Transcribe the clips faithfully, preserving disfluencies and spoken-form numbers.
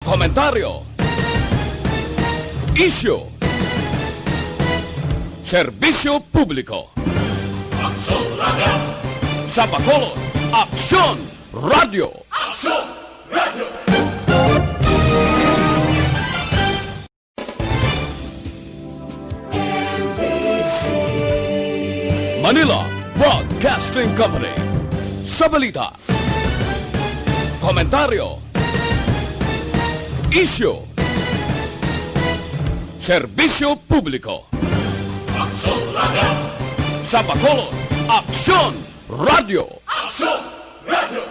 Komentaryo. Isyu. Serbisyo publiko. Aksyon Radio. Sa Bacolod, Aksyon Radio. Aksyon Radio. Manila Broadcasting Company. Sa balita, komentaryo, isyu, serbisyo publiko. Aksyon Radio. Sa Bacolod, Aksyon Radio. Aksyon Radio.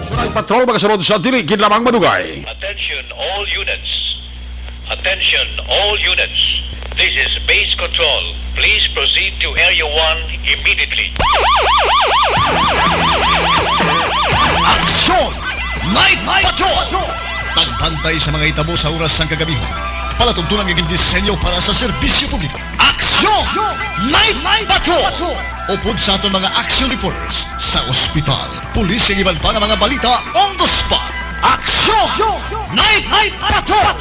Sunay patrol, magasunod sa dili gid lamang madugay. Attention all units. Attention all units. This is base control. Please proceed to Area one immediately. Aksyon! Night Patrol! Pagbantay sa mga hitabo sa oras sang kagabi. Palatuntunan nga gindisenyo para sa serbisyo publiko. Aksyon! Night Patrol! Upod sa aton mga action reporters sa ospital, pulis, kag iban pa nga mga balita on the spot. Aksyon! Night Patrol!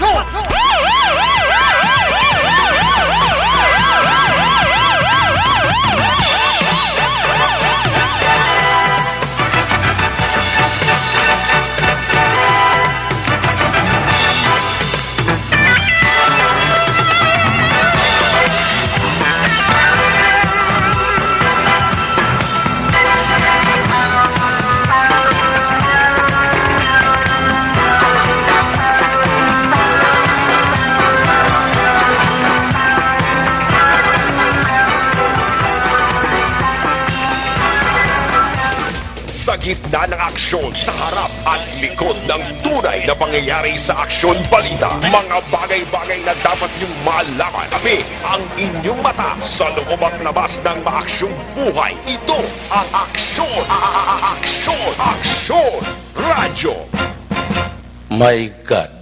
Sa gitna ng aksyon, sa harap at likod ng tunay na pangyayari sa Aksyon Balita, mga bagay-bagay na dapat niyong malaman. Kami ang inyong mata sa loob at labas ng maaksyong buhay. Ito ang Aksyon, a-, a-, a-, Aksyon, Aksyon Radyo. My God,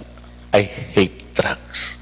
I hate drugs.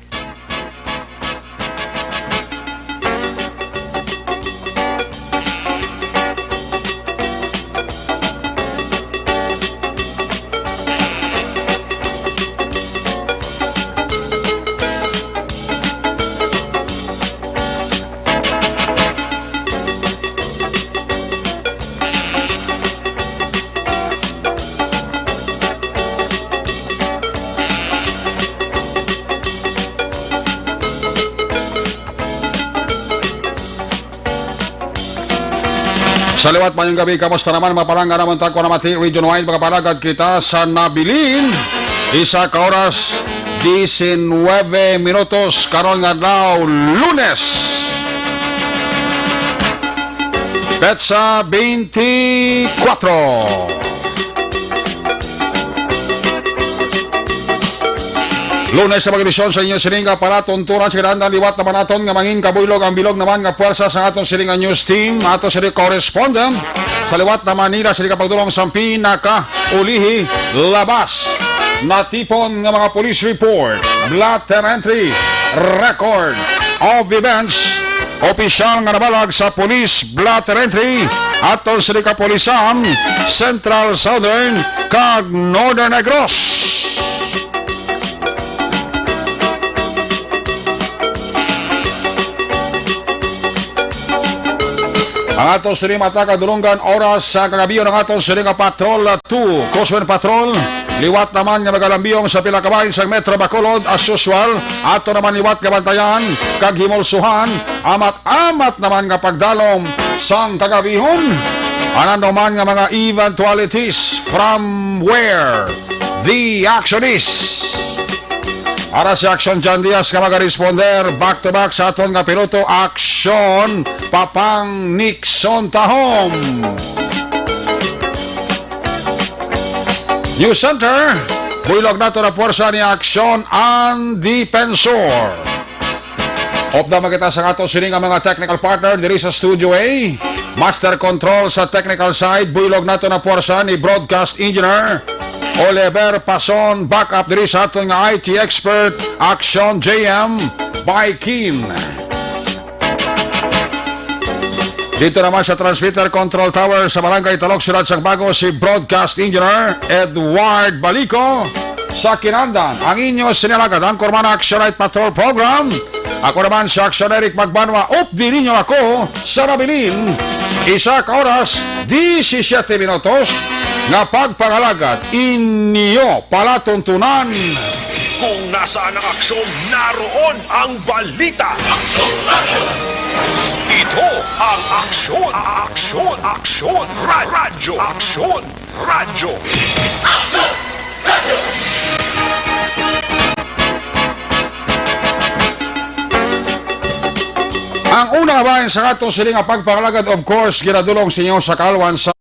Sa liwat, mayong gabi. Kamusta naman, mga palangga namon? Takwa naman ti Region Wide, makapalagad kita sa nabilin. Isa ka oras, diecinueve minutos, karon nga adlaw, Lunes. Petsa twenty-four. Lunes sa pag-edisyon sa inyo sining nga palatuntunan sa kinahanglan liwat naman naton nga mangin kabuylog ang bilog naman nga puwersa sa aton sining nga news team, ato sining correspondent sa liwat na Manila sining kapagdulong sang pinakaulihi labas natipon nga mga police report, blotter entry, record of events, opisyal nga nabalag sa police blotter entry ato sa kapulisan Central, Southern, kag Northern Negros. Ang ato sini mata kadulunggan oras sa kagabi, ang ato sini nga patrol two, Crosswind Patrol, liwat naman nga magalambiyong sa pila ka bahin sa Metro Bacolod, as usual, ato naman liwat nga bantayan kag himulsuhan, amat-amat naman nga pagdalom sang kagabihon. Anano man nga mga eventualities from where the action is. Para si Action John Diaz nga magaresponder back to back sa aton nga piloto, Action Papang Nixon Tahom. News Center, buylog nato na puwersa ni Action ang Defensor. Upda man kita sa ato sini nga mga technical partner diri sa Studio A. Master Control sa technical side, buylog nato na puwersa ni Broadcast Engineer Oliver Pason, backup diri sa aton nga I T expert, Action J M by Kim. Dito naman sa Transmitter Control Tower sa Barangay Talok, Siyudad sang Bago, si Broadcast Engineer Edward Balico. sa kinandan, ang inyo sinalagad, ang Kurmana Action Night Patrol Program. Ako naman si Action Eric Magbanwa, updi ninyo ako sa nabilin. Isa ka oras, disisiete minutos, nga pagpangalagad inyo palatuntunan. Kung nasaan ang aksyon, naroon ang balita. Ito ang Aksyon, Aksyon, Aksyon, Ra-, Radyo, Aksyon, Radyo. Ang una nga bahin sa atong siling nga pagpangalagad, of course, ginadulong sa inyo sa kalwan sa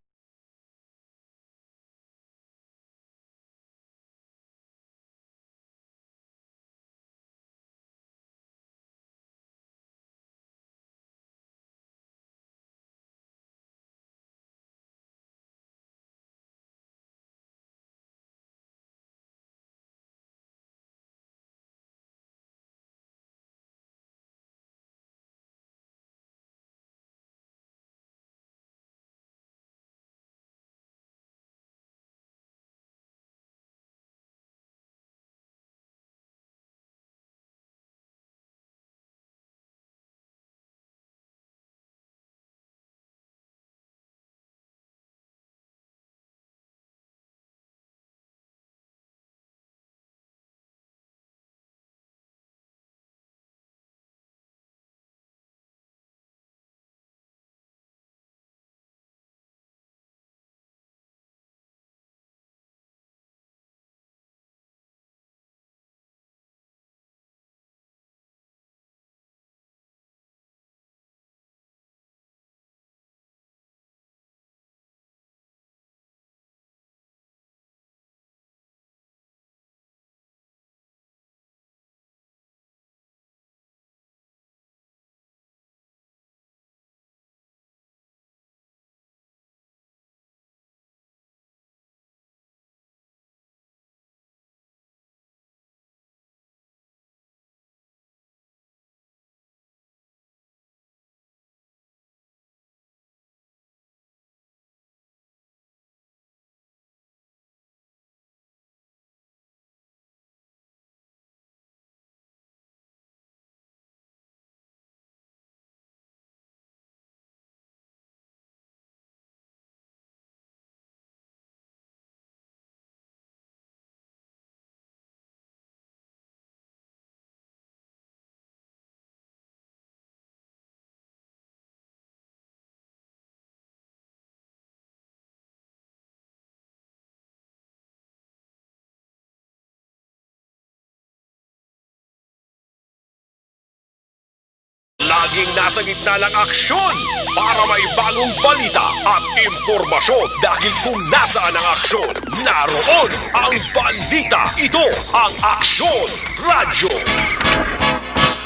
Laging nasa gitna ng aksyon para may bagong balita at impormasyon, dahil kung nasaan ang aksyon, naroon ang balita. Ito ang Aksyon Radyo.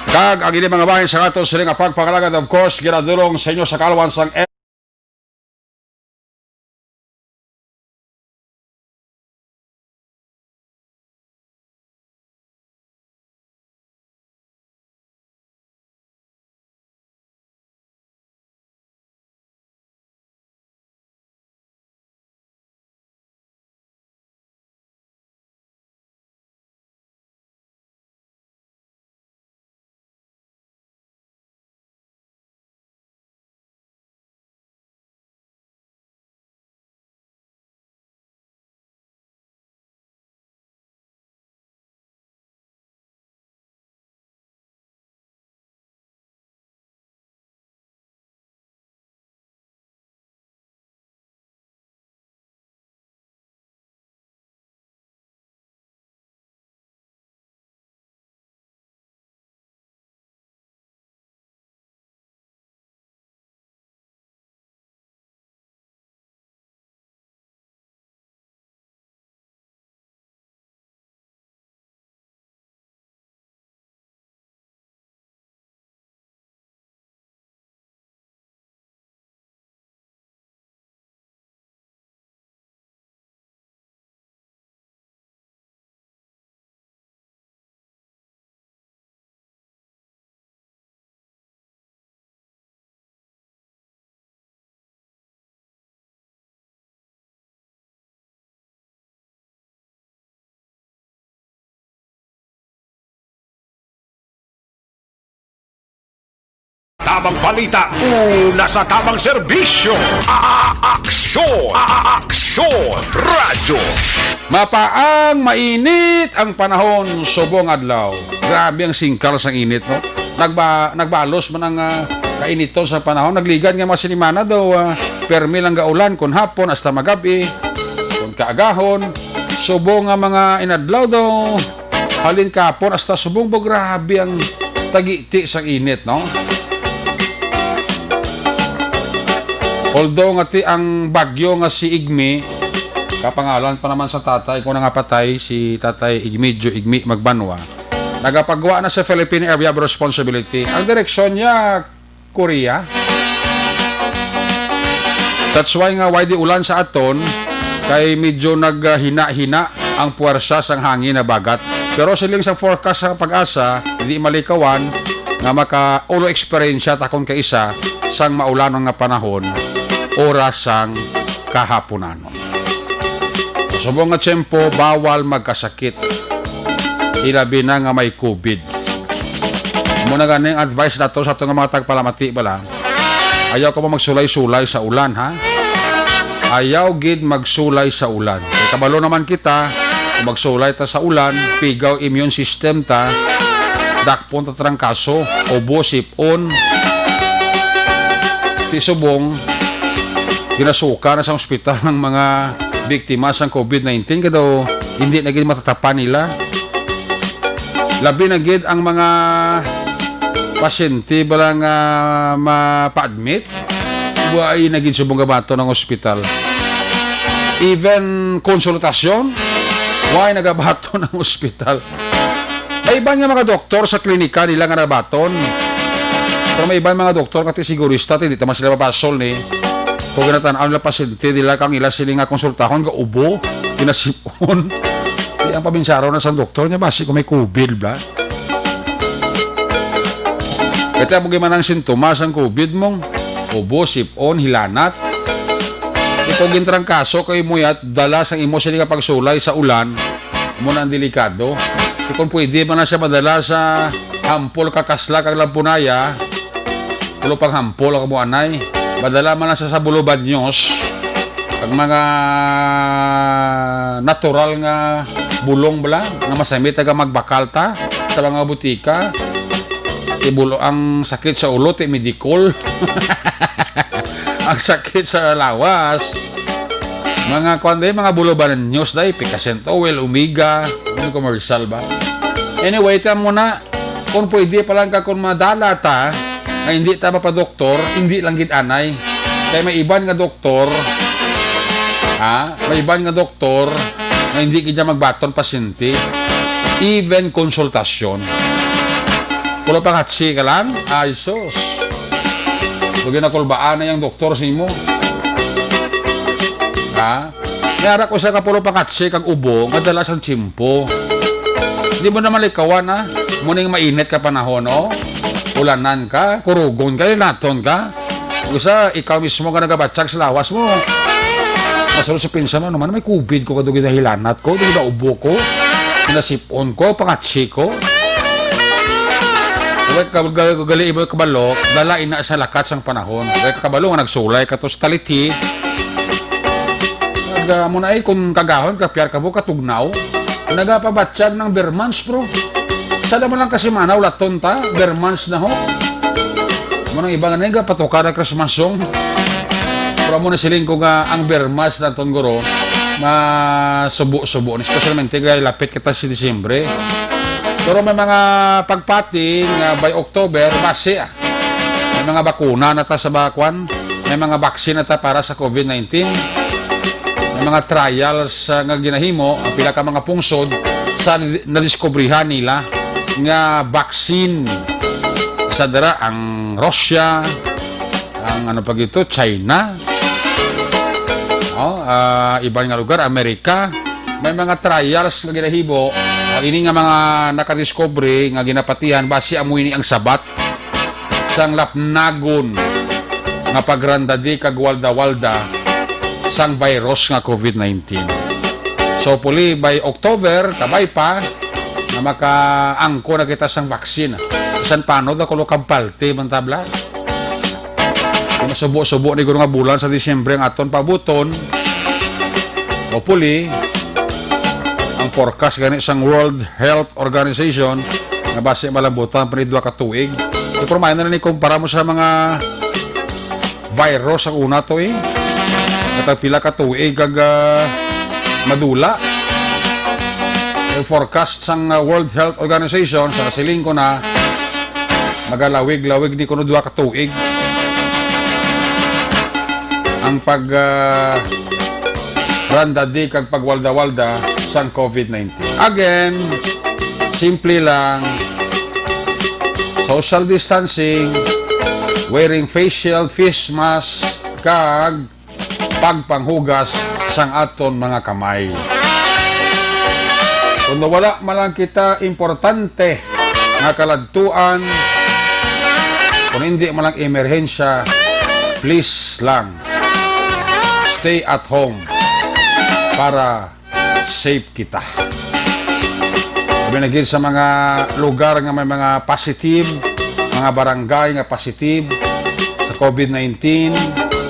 Kag ang ini mga bahin sa ato sila nga pagpangalagad, of course, ginadulong sa inyo sa kalwan sang Tamang balita, una sa tamang serbisyo. A-, aksyon! A-, aksyon! Radyo. Mapaang mainit ang panahon subong adlaw. Grabe ang singkal sang init, no? Nagba-, nagbalos man ang, ah, kainiton sa panahon. Nagligad nga mga sinimana daw, ah, permi lang gaulan kun hapon hasta magabi, kun kaagahon. Subong nga mga inadlaw daw, halin kapon hasta subong ba, grabe ang tagiti sang init, no? Although nga ti ang bagyo nga si Igmi, kapangalan pa naman sa tatay ko na nga patay, si Tatay Igmi, Joe Igmi Magbanwa, nagapagwa na sa Philippine Area of Responsibility. Ang direksyon niya, Korea. That's why nga why di ulan sa aton, kay medyo naghina-hina ang puwersa sang hangin na bagat. Pero siling sa forecast sa PAGASA, di malikawan nga maka-ulo eksperyensya takon kaisa sang maulanon nga panahon, oras sang kahaponanon. Subong nga tiyempo, bawal magkasakit. Ilabi na nga may COVID. Mao na gani ang advice nato sa ato nga mga tagpalamati bala. Ayaw ka mo magsulay-sulay sa ulan, ha? Ayaw gid magsulay sa ulan. Kay kabalo naman kita, kung magsulay ta sa ulan, pigaw immune system ta, dakpon ta trangkaso, ubo, sip-on. Ti subong, ginasuka na sa ospital ang mga biktima sang COVID nineteen, kay daw hindi na gid matatapan nila. Labi na gid ang mga pasyente bala nga mapa-admit, wala na gid subong gabaton ang ospital. Even konsultasyon, wala na gabaton ang ospital. May iban nga mga doktor sa klinika nila nga nabaton. Pero may iban mga doktor nga ti sigurista, ti di ta man sila mabasol ni. Kung ginatan-aw nila pasyente nila kang ila sini nga konsultahon, gaubo, ginasip-on. Di ang paminsaro na sang doktor niya, basi kung may COVID ba. Kaya mo gimanang sintomas ang COVID mong ubo, sip-on, hilanat. Ikaw gintrangkaso kay muyat, dala sang imo sini nga pagsulay sa ulan, mo na ang delikado. Di kung pwede man na siya madala sa hampol, kakasla, kag lampunaya, ulo pang hampol ang mo anay. Madala man na siya sa bulubanyos, ang mga natural nga bulong bala, nga masamit nga magbakal ta sa mga butika. Ibulo ang sakit sa ulo, ti Medicol. Ang sakit sa lawas. Mga kwan day, mga bulubanyos day, Picasent Oil, Omega, ano commercial ba? Anyway, tiyan mo na, kung pwede pa lang ka, kung madala ta, nga hindi ta mapadoktor, hindi lang gid anay. Kay may iban nga doktor, ha? May iban nga doktor nga hindi gid niya magbaton pasyente, even konsultasyon. Pulo pangatsi ka lang? Ay, sus. Lagi na kulbaan na yung doktor sa imo. Ha? May ara ko sa kapulo pangatsi kag ubo nga dala sang tiyempo. Di mo naman likawan, ha? Muning mainit ka panahon, oh. Ulanan ka, kurugon ka, linaton ka. Usa, ikaw mismo nga nagabatyag sa lawas mo. Masulod sa pinsan mo, "Ano man, may COVID ko, kadugay na hilanat ko, dugay na ubo ko, nasip-on ko, pangatsi ko." Way ka gal-, gali mo kabalo, dala ina sa lakat sang panahon. Way ka kabalo nga nagsulay ka to sa taliti. Nag, ah, mo na ay, kung kagahon, kapyar ka mo, katugnaw. Nagapabatyag ng Bermans, bro. Sa naman lang kasi manaw, laton ta, Bermans na ho. Mo nang iba nga nagapatuka na Christmas song. Pero mo na siling ko nga ang Bermans na ton guro, masubo-subo, especialmente kay lapit kita si Disyembre. Pero may mga pagpati nga by October, basi, ah. May mga bakuna na ta sa bakwan. May mga vaccine na ta para sa COVID nineteen. May mga trials, ah, nga ginahimo ang pila ka mga pungsod sa nadiskubrihan nila nga vaccine. Sa dira ang Russia, ang ano pa gito, China. Oh, ah, iban nga lugar, Amerika. May mga trials nga ginahimo. Ang ini nga mga nakadiskubre nga ginapatihan, basi amo ini ang sabat sang lapnagon nga pagrandadi kag walda-walda sang virus nga COVID nineteen. So, hopefully, by October, kabay pa, nga makaangko na kita sang vaccine. Bisan pano daw kulo ka balti man tabla. Di masubo-subo ni guro nga bulan sa Disyembre ang aton paabuton. Hopefully, ang forecast gani sang World Health Organization nga basi malambutan pa ni duha ka tuig. So, pero maayo na ni kumpara mo sa mga virus ang una to, eh. Katag pila ka tuig kag, ah, madula. Ang forecast sang, ah, World Health Organization, sa siling ko na, magalawig-lawig ni kuno duha ka tuig ang pag, ah, randadi kag pagwalda-walda sang COVID nineteen. Again, simple lang, social distancing, wearing face shield, face mask, kag pagpanghugas sang aton mga kamay. Kung wala man lang kita importante nga kaladtuan, kung hindi man lang emerhensya, please lang, stay at home para safe kita. Labi na gid sa mga lugar nga may mga positive, mga barangay nga positive sa COVID nineteen,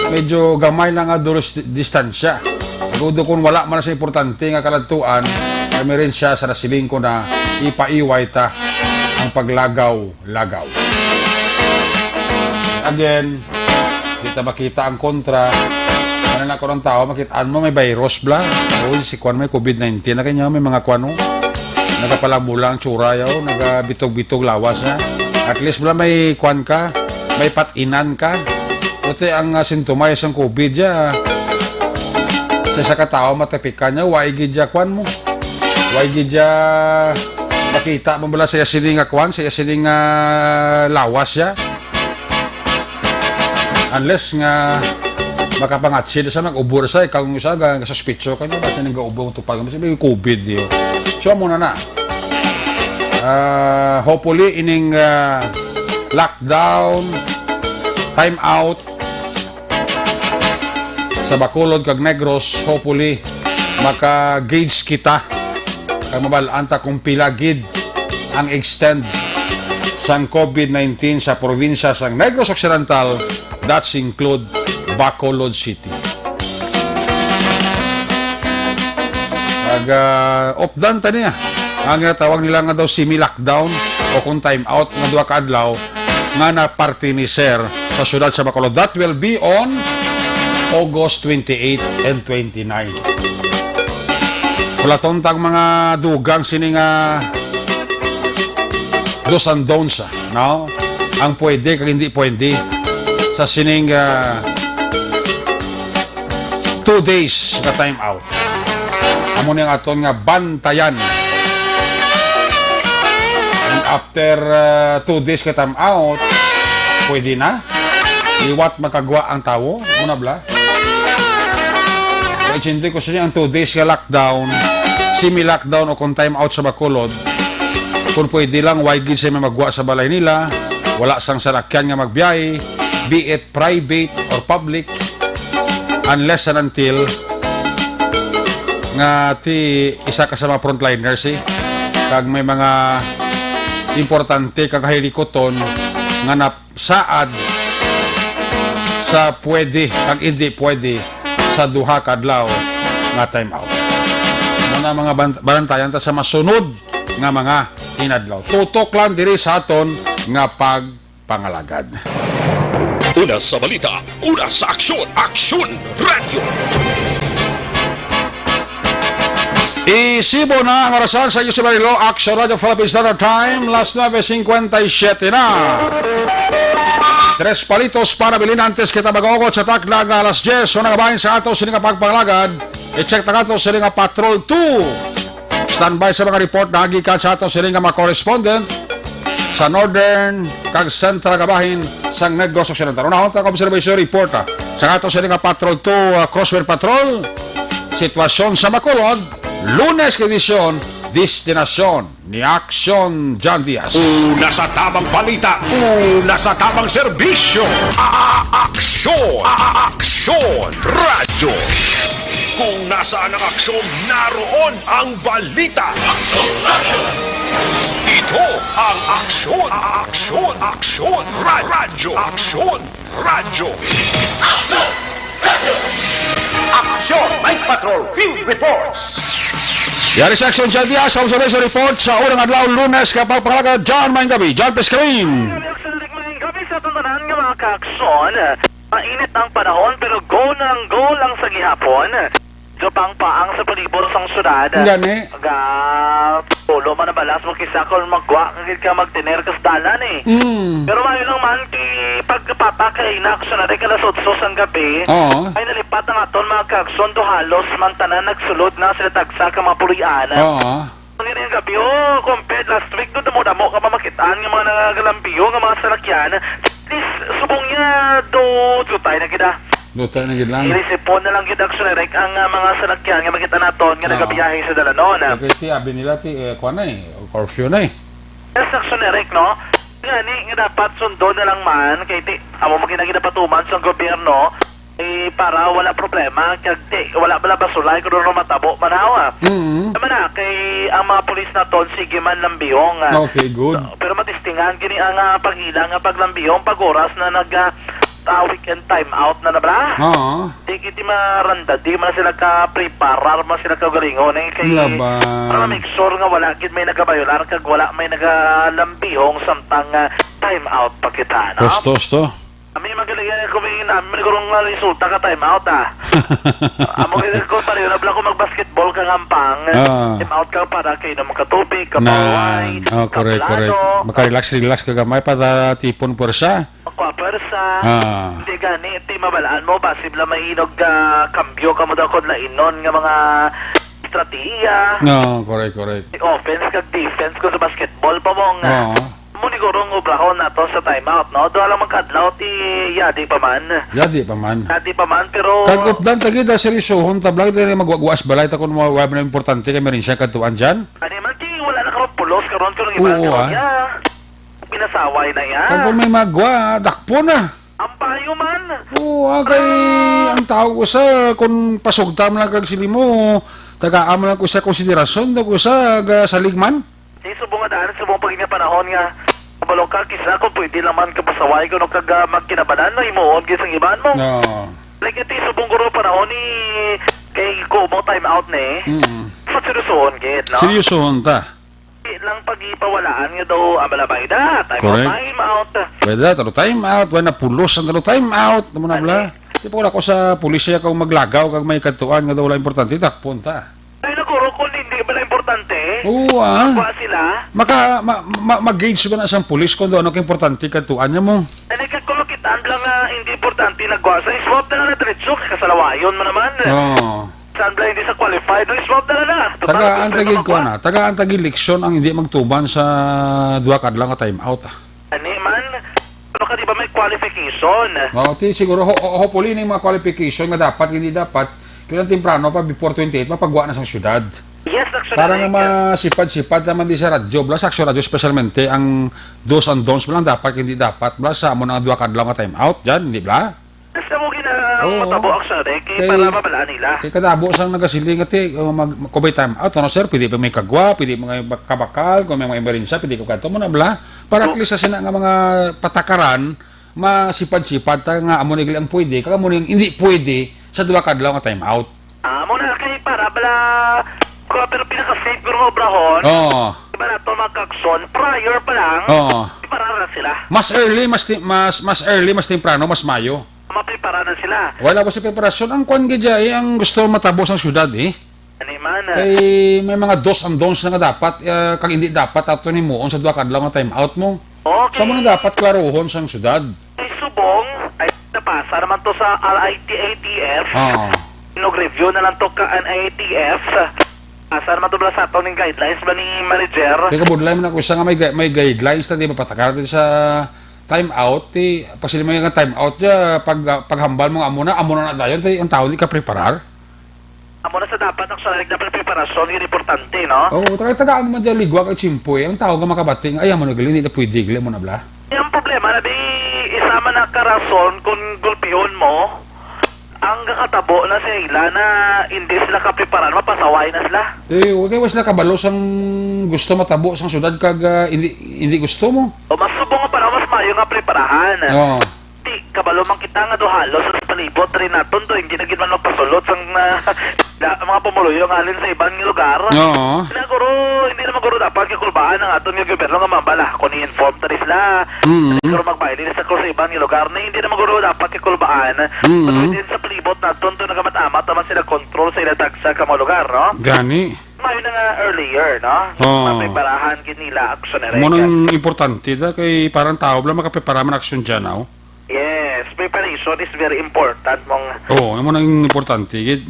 medyo gamay lang nga dulos di-, distansya. Pero kung wala man sa importante nga kaladtuan, kami rin siya sa nasiling ko na ipaiway ta ang paglagaw-lagaw. Again, kita makita ang kontra. Ano na ko ng tao, makitaan mo may virus bla. O, si kwan may COVID nineteen na kanya, may mga kwan, oh. Nagapalamulang tsura, yaw, nagabitog-bitog lawas, ha. At least bla may kwan ka, may patinan ka. Kasi ang, ah, sintomas sang COVID, ya, sa isa ka tao, matapikan niya, wa gid ya kwan mo. Wa gid ya makita mo bala sa iya sining nga kwan, sa iya sining nga lawas ya. Unless nga makapangatsid sa nag-ubor sa ikaw, yung isa nga suspecho ka niya, basta nag-ubor ang tupag, mas may COVID yun. So, amo na na. Ah, hopefully, ining, ah, lockdown, time out, sa Bacolod kag Negros, hopefully, maka-gauge kita kag mabal-an ta kung pila gid ang extent sang COVID nineteen sa probinsya sang Negros Occidental, that's include Bacolod City. Kag, ah, updan ta niya ang ginatawag nila nga daw semi-lockdown o kung time out nga duha ka adlaw nga na party ni Sir sa siyudad sa Bacolod. That will be on August twenty-eight and twenty-nine. Wala tontang mga dugang sini nga do's and don'ts, ah, no? Ang pwede kag hindi pwede sa sining, ah, two days nga time out. Amo ni ang aton nga bantayan. And after, uh, two days ka time out, pwede na. Liwat makagwa ang tawo. Muna bla. Kaya siyempre ko siya ang two days nga lockdown, semi-lockdown o kung time out sa Bacolod. Kung pwede lang, why gid siya may magwa sa balay nila. Wala sang salakyan nga magbiyahe, be it private or public, unless and until nga ti isa ka sa mga frontliners, eh, kag may mga importante kag kahilikuton nga nasaad sa pwede kag hindi pwede sa duha ka adlaw nga time out. Ano na mga bant-, bantayan ta sa masunod nga mga inadlaw? Tutok lang diri sa aton nga pag pangalagad. Una sa balita, una sa aksyon, Aksyon Radyo. Isibo na ang orasan sa inyo sa Barilo, Aksyon Radyo Philippine Standard Time, las nuebe cincuenta y siete na. Tres palitos para bilhin antes kita mag-ugot sa takna nga alas diyes. So, nagabahin sa ato sini nga pagpangalagad, i-check na ato sini nga Patrol two. Standby sa mga report na gikan sa ato sini nga mga correspondent sa Northern kag Central nga bahin sang Negros Occidental. Unahon ta ang observation report, ah, sa ato sini nga Patrol two, ah, Crosswind Patrol. Sitwasyon sa Bacolod, Lunes nga edisyon, destinasyon ni Aksyon John Diaz. Una sa tamang balita, una sa tamang serbisyo. A-, a-, aksyon, a-, a-, aksyon, radyo. Kung nasaan ang aksyon, naroon ang balita. Ito ang Aksyon, Aksyon Aksyon Ra- Radyo. Aksyon Radyo. Aksyon Night Patrol Field Reports. Yari sa Aksyon Dyan Diaz, sa observation report sa unang adlaw, Lunes, kapag pangalagad, John Mainggabi, John Pescarin. Kami ang Aksyon Rick, maayong gabi sa aton tanan nga mga kaaksyon. Mainit ang panahon, pero go nang go lang sa gihapon. Medyo paang-paang sa palibot sang syudad. Gani. Ga, tulo man ang balas mo, kisa kon magwa ka gid ka magtener ka sa dalan, eh. Mm. Pero maayo lang man, kay pagkapata kay na aksyon na rin ka alas otso sang gabi. Oo. Ay nalipat ang aton mga kaaksyon, do halos man tanan nagsulod na sila tagsa ka mga puloy-an. Oo. Ang ining gabi, oh, compared last week, do damo-damo ka mamakit-an nga mga nagalambiyo nga mga salakyan. At least, subong niya, do, jutay na gid, ah. Jutay na gid lang. Ilisipon na lang gid, Aksyon Eric, ang, ah, mga salakyan nga makita naton nga Oo. nagabiyahe sa dalanon. Okay, ti, abi nila, ti, eh, kuwan na eh, curfew na eh. Yes, Aksyon Eric, no? Gani, nga dapat sundo na lang man, kay ti, amo man gid ang ginapatuman sa gobyerno, eh, para wala problema, kag ti, wala bala basulay kung ano matabo man, hawa. Mm. Tama na, kay ang mga pulis naton, sige man lambihong, ah. Okay, good. Pero matistingan gini ang, ah, pag-ila nga paglambihong pag oras na nag, ah, ah, weekend time out na na bala. Oo. Di gid maranda, di man sila ka preparar, man sila ka galingon, eh, kay Laban. para make sure nga wala gid may nagabayular kag wala may nagalambihong samtang, ah, time out pa kita, no? Gusto, gusto. Kami magaling yan kung may namin, may gurong nga resulta ka time out, ah. Amo gid ko, pareho na bala ko mag-basketball ka ngampang. Ah. Time out ka para kainom ka tubig, ka Nan. paway, Oh, ka correct, correct. plano. Makarelax, relax ka gamay para tipon pwersa. Magkwa pwersa. Ah. Hindi gani, ti mabalaan mo, basig lang may inog, ah, kambyo ka mo daw kung lainon nga mga estratehiya. No, correct, correct. Offense kag defense ko sa basketball pa mo nga. Oo. Mo ni gurong obrahon nato sa timeout, no? Duha lang man ka adlaw, ti yadi pa man. Yadi pa man. Yadi pa man, pero Kag updan ta gid, ah, seryosohon ta, bala, di na magwagwas balay ta kung wa, wa man importante kay meron siya kadtuan dyan. Ani man, ti, wala na karon pulos, karon ko nang iba, Oo, karon ah. niya. Pinasaway na yan. Kag kung may magwa, dakpo na. Ang payo man. Oo, ah, kay Ah. ang tao ko sa, kung pasugta man lang kag sili mo, tagaan man lang ko sa konsiderasyon, daw ko sa, ga-, salig man. Di subong nga daan, subong pag inya panahon nga, kabalo ka, kisa kung pwede lang man kapasaway, kung kag, ah, magkinabanan, no, himuon, gid sang iban mo. Oo. Like, ito yung subong guro panahon ni, kay ko mo time out ni. Mm. Seryosohon, gid, no? Seryosohon ta. Di lang pag-ipawalaan nga daw, ah, bala, bayda, time out, Correct. time out. Bayda, talo time out, wala na pulos ang talo time out, amo na Ani? bala. Di pa wala ko sa pulisya kung maglagaw kag may kadtuan nga daw wala importante, dakpon ta. Ay, naguro kung hindi bala importante. Oo, ah. Magwa sila. Maka, ma, ma, mag-gauge ba na sang pulis kung daw ano ka importante kadtuan niya mo? Ay, nagkakulukitan lang nga hindi importante nagwa sa swap na lang na diretso, kasalawayon mo naman. Oo. Saan ba hindi sa qualified? Ang swab talaga. Total, Tagaan ang tagig tagig ko na. Tagaan tagig leksyon ang hindi magtuman sa duha ka adlaw nga time out, ah. Ani man, ano ka, di ba may qualification? Oh, ti siguro ho, ho- hopefully ning mga qualification nga dapat, hindi dapat, kailan temprano pa before twenty-eight mapagwa na sa syudad. Yes, actually. Para nga masipad-sipad naman di sa radyo, bla sa Aksyon Radyo, specialmente ang dos and don'ts mo lang dapat, hindi dapat, bla sa amo na nga duha ka adlaw nga time out, dyan, hindi bla? Basta mo gina-, Oo. matabo ang sadik, eh, Kay, para mabalaan nila. kay kadabo sang nagasiling nga, ti, oh, mag-, mag-, kubay time out, ano, sir? Pwede pa may kagwa, pwede mga bak-, kabakal, kung may mga emerensya, pwede ka kadto mo na, bla. Para at Oo. least sa sina nga mga patakaran, masipad-sipad ta nga amo ni gali ang pwede, kag amo ni ang hindi pwede sa duha ka adlaw nga time out. Ah, amo na kay para bala, ko, pero pinaka-safe guro nga obrahon. Oo. Di ba nato mga kakson, prior pa lang, Oo. di ba rara sila? Mas early, mas ti-, mas, mas early, mas temprano, mas mayo. Maprepara na sila. Wala ba sa preparasyon? Ang kwan gid dya, eh, ang gusto matabo sa syudad, eh. Ani man, ah. Kay may mga dos and don'ts na nga dapat, ah, kag hindi dapat ato ni muon sa duha ka adlaw nga time out mo. Okay. Sa mo na dapat klaruhon sang syudad. Ay, subong, ay, napasa naman to sa R I T A T F. Oo. Nag-review na lang to ka N I T F. Asa naman to bala sa ato ning guidelines ba ni manager? Kay kabudlay man ako isa nga may gui-, may guidelines na di mapatakaran din sa time out, ti, pag sila may nga time out, ya, pag, paghambal mo nga amo na, amo na na dayon, ti, ang tao di ka preparar. Amo na sa dapat, actually, dapat preparasyon, yun importante, no? Oo, taga, tagaan man dyan ligwa kay tiyempo, eh. Ang tao nga makabati nga, ay, amo na gali, hindi na pwede, gali, amo na bala. Yung problema na di, isa man na karason kung gulpihon mo, Ang gakatabo na sa ila na hindi sila kapreparar, mapasaway na sila. Eh, wa kay wa sila kabalo sang gusto matabo sang syudad kag, ah, hindi, hindi gusto mo. O, mas subong nga para mas maayo nga preparahan. Oo. Di, kabalo man kita nga do halos sa palibot rin naton do, hindi na gid man magpasulod sang, ah, da-, mga pumuluyo nga halin sa iban nga lugar. Oo. Siguro, hindi naman guro dapat kakulbaan ang aton nga gobyerno nga mambala kung i-inform ta rin sila. Mm. Siguro magbaili sa, sa iban nga lugar na hindi naman guro dapat kakulbaan. Mm. But within sa palibot naton, to nagamat-amat naman sila control sa ila tagsa ka mga lugar, no? Gani. Maayo na nga earlier, no? Oo. Mapreparahan gid nila aksyon na Mo rin. Nang importante da kay parang tao lang makaprepara man aksyon dyan, oh. Yes, preparation is very important, mong Oo, amo nang importante gid.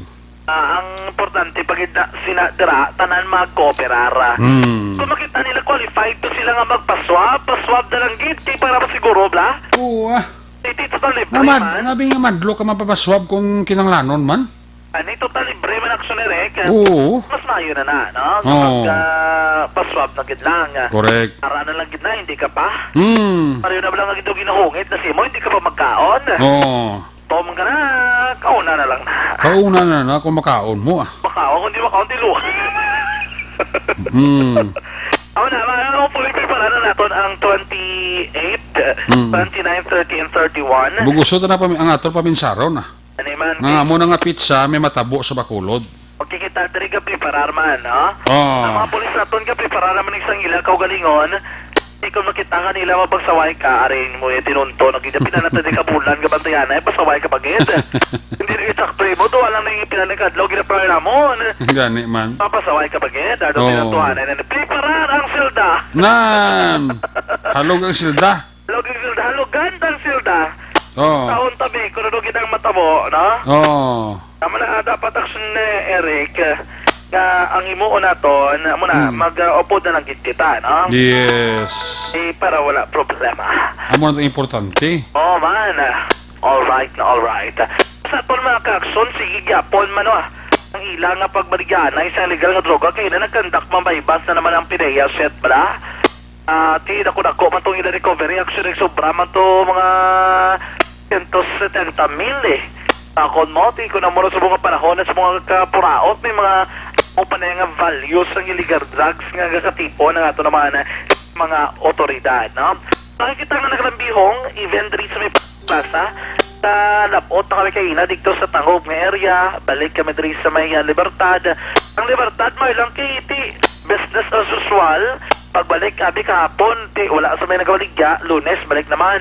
Ah, ang importante pa gid na sina dira, tanan magkooperar. Hmm. Kung makita nila qualified to sila nga magpaswab, paswab na lang gid kay para masiguro bla. Oo, ah. Iti total libre Namad, man. Nabi nga madlo ka mapapaswab kung kinanglanon man. Ani total libre man aksyon ni Rek. Oo. Mas maayo na na, no? Oo. Kapag, ah, paswab na gid lang. Correct. Para na lang gid na, hindi ka pa. Hmm. Pareho na lang gid ginahungit na simo, hindi ka pa magkaon. Oo. Tom ka na, kauna na lang na. Kauna na na kung makaon mo, ah. Makaon, kung di makaon, di luha. Hmm. Ako na, mga hopefully, prepara na naton ang twenty-eight, Mm. twenty-nine, thirty, and thirty-one. Buguso ta na pami-, ang aton paminsaron, ah. Ano man, Nga eh? Amo na nga pizza, may matabo sa Bacolod. Magkikita diri ka preparar man, no? Oo. Ang mga pulis naton ka preparar man sa ila kaugalingon. Di ko makita nga nila mapagsaway ka, aring mo yung tinunto, nagkita pinanatan di ka bulan ka bantayan, ay pasaway ka bagid. Hindi na sakto mo, to, walang nang pinanagkadlaw, ginaparay namon. Gani man. Mapasaway ka bagid, ano Oo. Pinatuhanan na, preparar ang silda. Nan! Halog ang silda. Halog ang silda, halogan ang silda. Oo. Taon tabi, kung ano ginang matabo, no? Oo. Tama na, ah, dapat aksyon ni Eric, ah, nga ang himuon naton, amo na, Hmm. mag, ah, upod na lang gid kita, no? Yes. Eh, para wala problema. Amo na ang importante. Oh, man. All right na, all right. Sa aton mga kaaksyon, sige gyapon man, no? Ang ila nga pagbaligyanay sa illegal nga droga kay na nagkandak mambaybas na naman ang PDEA, shit, bala? Ah, ti, dako-dako man tong ila recovery. Actually, sobra man to, mga sento setenta mil, eh. Akon mo, ti, kung amo na sa mga panahon na sa mga kapuraot, may mga upanay nga values ang illegal drugs nga gakatipon ang ato naman, eh, mga otoridad, no? Makikita nga nagalambihong, even diri sa may Plaza, sa labot na kami kaina dito sa Tangob nga area, balik kami diri sa may, ah, Libertad. Ang Libertad, may lang kay iti, business as usual. Pagbalik, abi kahapon, ti, wala sa may nagabaligya. Lunes, balik naman.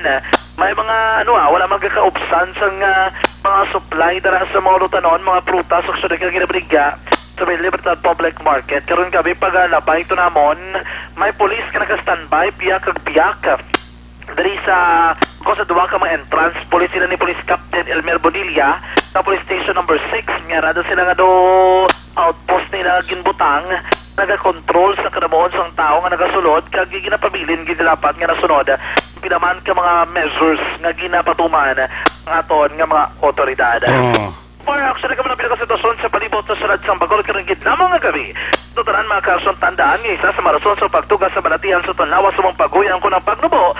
May mga, ano, ah, wala magkakaubsan sa nga mga supply dara sa mga lutanon, mga prutas, ug sunod nga ginabaligya sa may Libertad Public Market. Karon gabi, pagalabay to namon, may pulis nga naka-standby, piyak kag piyak. Diri sa, ko sa duha ka mga entrance, pulis sila ni Police Captain Elmer Bonilla sa Police Station Number Six, nga rada sila nga do outpost nila ginbutang, nagakontrol sa kadamuon sang tawo nga nagasulod, kag ginapabilin gid dapat nga nasunod pila man ka mga measures nga ginapatuman ang aton nga mga otoridad. Oo. Para actually kamo na pinakasitwasyon sa palibot sa syudad sang Bacolod karong gid lamang nga gabi. Sa tanan mga kasunod, tandaan nga isa sa mga rason sa pagtuga sa balatian sa aton lawas sa mga paguyang kunang pagnubo.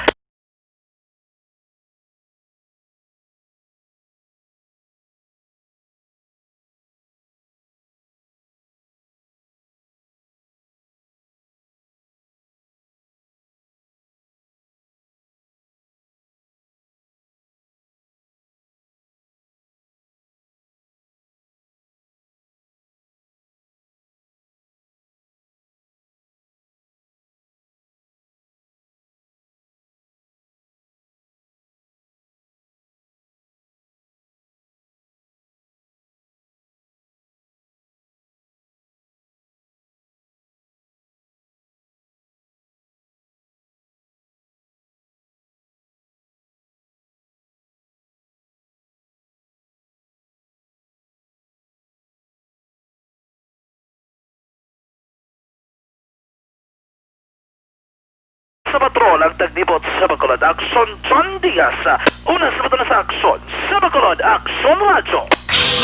Sa patrol ang tagnibot sa Bacolod, Aksyon John Diaz. Una sa mata na sa Aksyon sa Bacolod, Aksyon Radyo.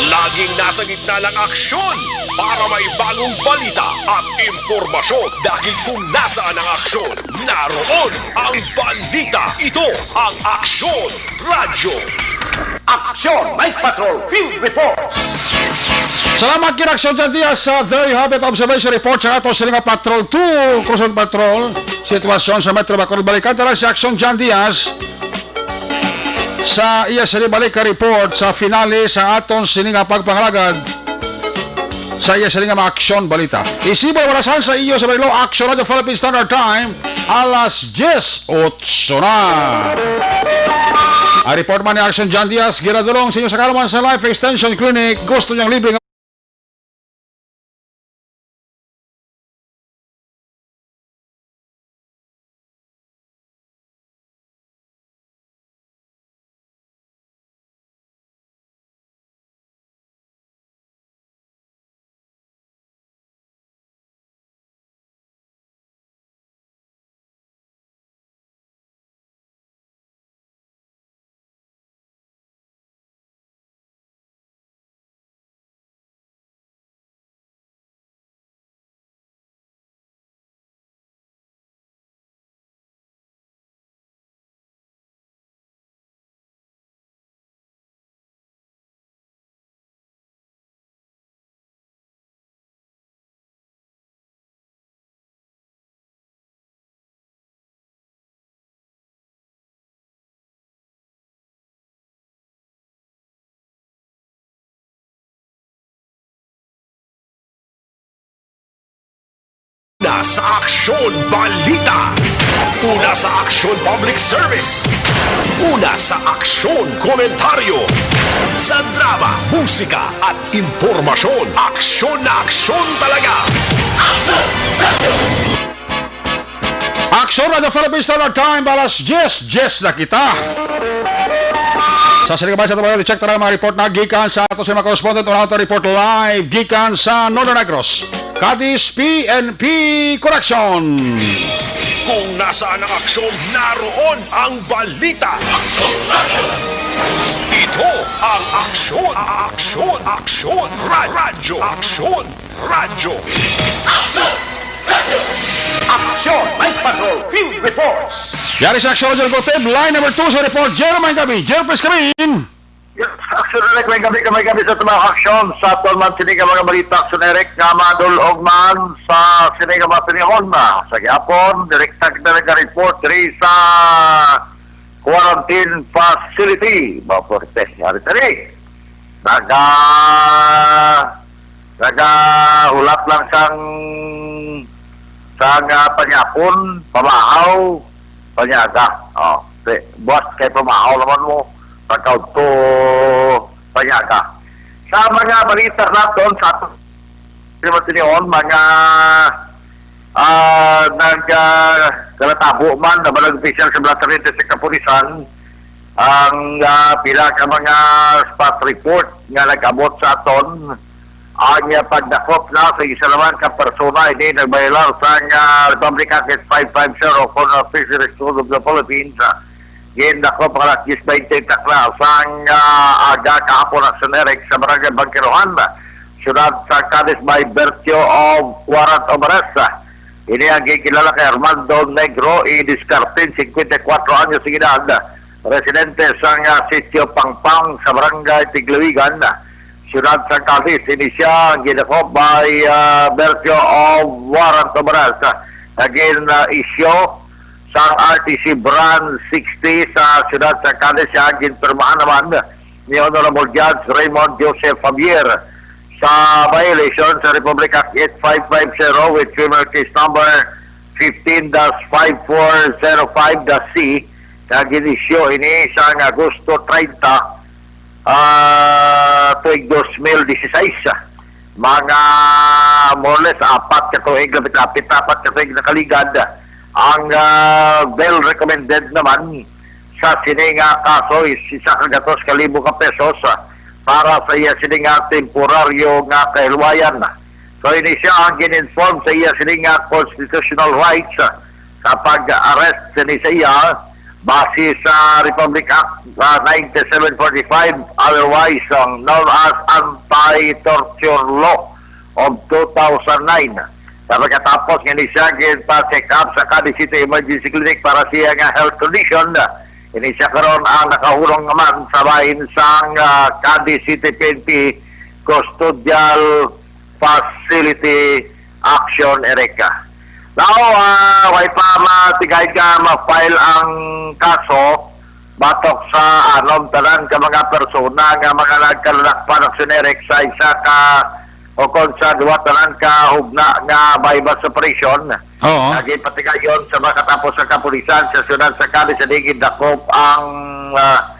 Laging nasa gitna ng aksyon para may bagong balita at impormasyon. Dahil kung nasaan ang aksyon, naroon ang balita. Ito ang Aksyon Radyo. Aksyon Night Patrol Field Reports. Salamat kay Aksyon John Diaz. Uh, there you have it, observation report sa ato sini nga Patrol two, Crusade Patrol. Sitwasyon sa Metro Bacolod. Balikan ta lang si Aksyon John Diaz sa iya sini balik ka report sa finale sa aton sini nga pagpangalagad sa iya sini nga mga aksyon balita. Isibol balasan sa iyo sa Barilo Aksyon Radyo Philippine Standard Time, alas diyes otso na. Ang report man ni Aksyon John Diaz, ginadulong sa inyo sa Kalaman sa Life Extension Clinic. Gusto niyang libre nga Una sa Aksyon Balita. Una sa Aksyon Public Service. Una sa Aksyon Komentaryo. Sa drama, musika, at impormasyon, aksyon na aksyon talaga. Aksyon Radyo Philippine Standard Time, alas diyes, diyes na kita. Sa sini kabay sa tabang, check tanan mga report na gikan sa ato sa mga correspondent. Una ato report live gikan sa Northern Negros, Cadiz P N P Correction. Kung nasaan ang aksyon, naroon ang balita. Ito ang Aksyon, Aksyon, Aksyon, Ra-, Radyo, Aksyon, Radyo. Aksyon! Aksyon! Night Patrol Field Reports! Yari sa Aksyon Radyo Gotem, line number two sa report, Jerome Gabi. Jerome, please come in. Yes, Aksyon Eric, may gabi, may gabi sa tabang aksyon. Sa aton man sini nga mga balita, Aksyon Eric, nga madul-ong man sa sini nga mga panahon na. Sa gihapon, direkta kita nag-report diri sa quarantine facility. Maporte, yari tani. Naga, nagahulat lang sang, sang, ah, panyapon, pamahaw, panyaga. Oh, si, buwas kay pamahaw naman mo, pagkaudto, panyaga. Sa mga balita naton sa aton, mga, ah, nag, ah, kalatabo man na mga opisyal sa mga trinta sa kapulisan ang, ah, pila ka mga spot report nga nag-abot sa aton. Ang, ah, pagdakop na sa isa naman ka persona, ini nagbayolar sa, ah, Republic Act five five zero, Criminal Fisheries Code of the Philippines. Gindakop ang alas diyes baynte takna sang, ah, aga kahapon, Aksyon Eric, sa Barangay Bangkerohan, siyudad sa Cadiz, by virtue of warrant of arrest. Ini ang gikilala kay Armando Negro y Discartin, singkwenta y kuwatro anyos de edad, residente sang, ah, Sitio Pangpang sa Barangay Tiglawigan, siyudad sa Cadiz. Ini sia ang gidakop by, ah, virtue of warrant of arrest. Again, ah, issue sang R T C Branch sixty sa siyudad sa Cadiz, siya ginpirmahan naman ni Honorable Judge Raymond Joseph Javier sa violation sa Republic Act eight five five zero with criminal case number fifteen dash five four zero five dash C, nga gin-issue ini sang Agosto treinta, ah, tuig dos mil dieciséis. Mga more or less apat ka tuig, lapit-lapit apat ka tuig nakaligad. Ang, ah, bail recommended naman sa sini nga kaso is isa ka gatos ka libo ka pesos, ah, para sa iya sini nga temporaryo nga kahilwayan. So, ini sia ang gin-inform sa iya sini nga constitutional rights, ah, sa pag-arrest sini sa iya base sa Republic Act, ah, ninety-seven forty-five, otherwise, ang known as Anti-Torture Law of two thousand nine. Sa pagkatapos nga ni siya ginpa-check up sa Cadiz City Emergency Clinic para siya nga health condition, Ini siya karon ang nakahulong naman sa bahin sang, ah, Cadiz City P N P Custodial Facility Action, Erica. Now, ah, way pa matigay nga ma-file ang kaso batok sa anom tanan ka mga persona nga mga nagkalalakpan, Action Eric, sa isa ka o kon sa duwa tanan ka hugna nga buy-bust operation. Oo. Nga ginpatigayon sa makatapos sa kapulisan sa siyudad sa Cadiz sa digid dakop ang, ah,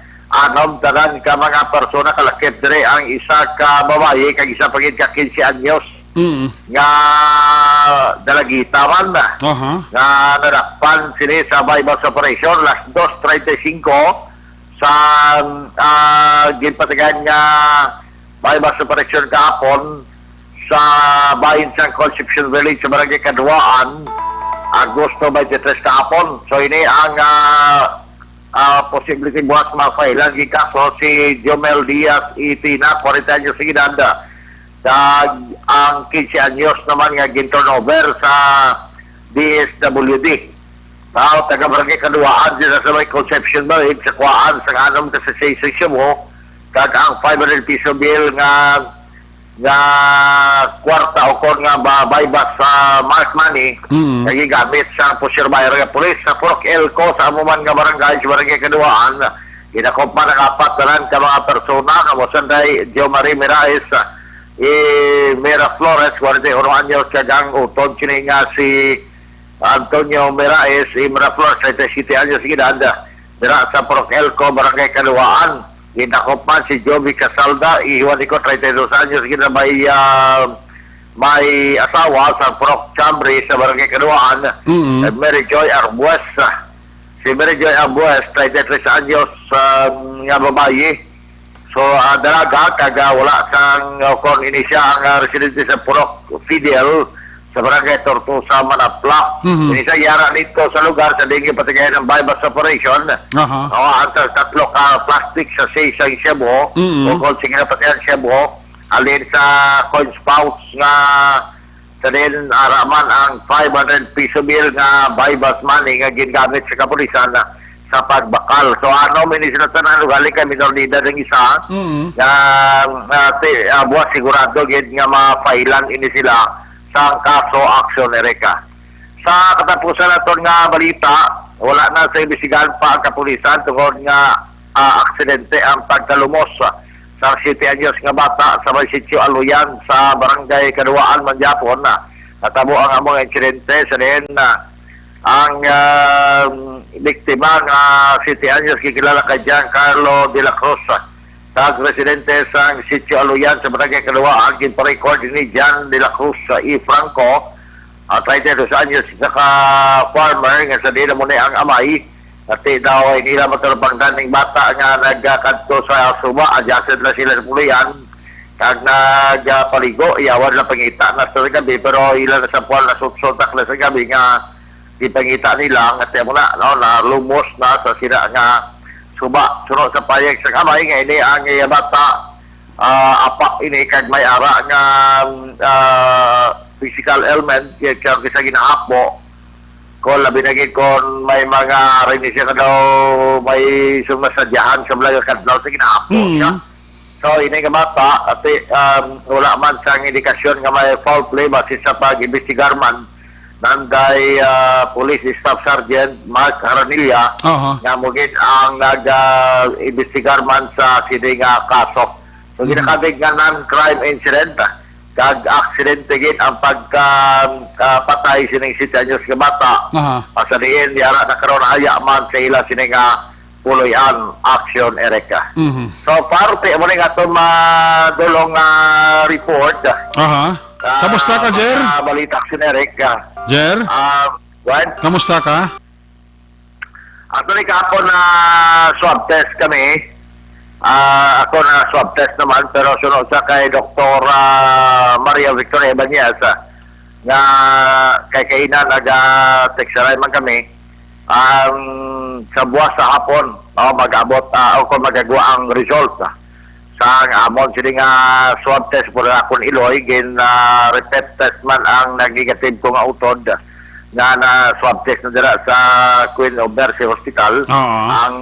anom tanan ka mga persona, kalakip diri ang isa ka babayi kag isa pa gid ka quince anyos Mm. nga dalagita man Aha. nga nadakpan sini sa buy-bust operation las dos treinta y cinco sa, ah, ginpatigayon nga buy-bust operation kahapon sa bahin sang Concepcion Village sa Barangay Kaduaan, Agosto twenty-three kahapon. So, ini ang, ah, ah, posible buwas ma-file ang kaso si Jomel Diaz Itina, forty anyos sa edad, kag ang quince anyos naman nga gin-turnover sa D S W D. Tao taga Barangay Kaduaan dira sa may Concepcion Village sa kuhaan sa anom ka sa seis sa Shabu, kag ang five hundred piso bill nga, nga kwarta o kon nga ba, buy-bust sa marked money, Mm. nga gigamit sa Pusir Bayer nga pulis sa Purok Elco sa amo man nga barangay sa Barangay Kaduaan. Ginakumpanan ang apat tanan ka mga persona, nga mo sanday Jo Marie Miraes, eh, Mira Flores, forty-one anyos, kag ang utod sini nga si Antonio Miraes, Imra Flores, treinta y siete anyos de edad, dira sa Purok Elco, Barangay Kaluwaan. Gindakop man si Joby Casalda, ihiwan ni ko, treinta y dos anyos, gina may, ah, may asawa sa Purok Chambre sa Barangay Kaluwaan. Mm. Kag Mary Joy Arbues, ah, si Mary Joy Arbues, treinta y tres anyos, ah, nga babayi. So, ah, dalaga, kag, ah, wala sang, ah, kon ini siya ang, ah, residente sa Purok Fidel, sa Barangay Tortosa, Manapla. Mhm. Ini siya yara dito sa lugar sa dingin patigayan ng buy-bust operation. Aha. O, ang sa tatlo ka plastic sa sisang shabu, Mhm. o kon sige na pati ang shabu, alin sa coin pouch nga sa din, ara man ang five hundred piso bill nga buy-bust money nga gingamit sa kapulisan sa pagbakal. So, ano, ini sila tanan, ugali kay minor de edad ang isa, Mm. nga, nga ti-, ah, buwas sigurado gid nga mapailan ini sila sa kaso, Action Erica. Sa katapusan naton nga balita, wala na sa imbestigahan pa ang kapulisan tungod nga, ah, aksidente ang pagkalumos sa siyete anyos nga bata sa may Sitio Aluyan sa Barangay Kaduwaan man gihapon. Natabo ang among insidente sa diin, ah, ang, ah, biktima nga siyete anyos gikilala kay Giancarlo de la Cruz, ah, kag residente sa Sitio Aluyan sa Barangay Kaduwaan. Ginpa-record ni Jan de la Cruz, ah, E. Franco, ah, treinta y dos anyos, isa ka farmer nga sa diin mo ni ang amay. Ati daw ay nila matarapangdan ning bata nga nagkadto sa suba, adjacent na sila sa pulian, kag nagpaligo, yawan na pangita na sa gabi, pero ila na sa puwan na sutsotak na sa gabi nga gipangita nila nga tiyan mo na, no, na lumos na sa sila nga suba. Suno sa payag sa kamay nga ini ang iya bata, ah, apa ini kag may ara nga, ah, physical ailment, kaya kaya sa ginahapo, kung labi na gid kung may mga rin siya ka daw may sumasadyahan sa mga kadlaw sa ginahapo Mm. siya. So, ini nga bata, ati, um, wala man sang indikasyon nga may foul play, base sa pag-imbestigar man, nanday, ah, Police Staff Sergeant Mark Haranilla, Aha. nga mo gid ang nag, ah, imbestigar man sa sini nga kaso. So, Mm. ginakabig nga non-crime incident, kag aksidente gid ang pagka, ah, patay sining siyete anyos nga bata. Aha. Ah, sa diin, yara na karon haya man sa ila sini nga puloy-an, Action Erica. Mhm. So, parte mo ning atong madulong, ah, report. Aha. Ah, Kamusta ka, Jer? mga balita, Action Erica. Jer? Ah, what? Kamusta ka? Actually, kahapon na swab test kami. Ah, ako na swab test naman, pero sunod sa kay Doktor, ah, Maria Victoria Ibanez, ah, nga kay kaina naga-text man kami, ang sa buwas sa hapon, no, mag-abot, ah, o kung magagwa ang result, ah, sa amon sini nga swab test, pero akon iloy, gin, ah, repeat test man ang negative ko nga utod. nga na swab test na dira sa Queen of Mercy Hospital. Oo. Ang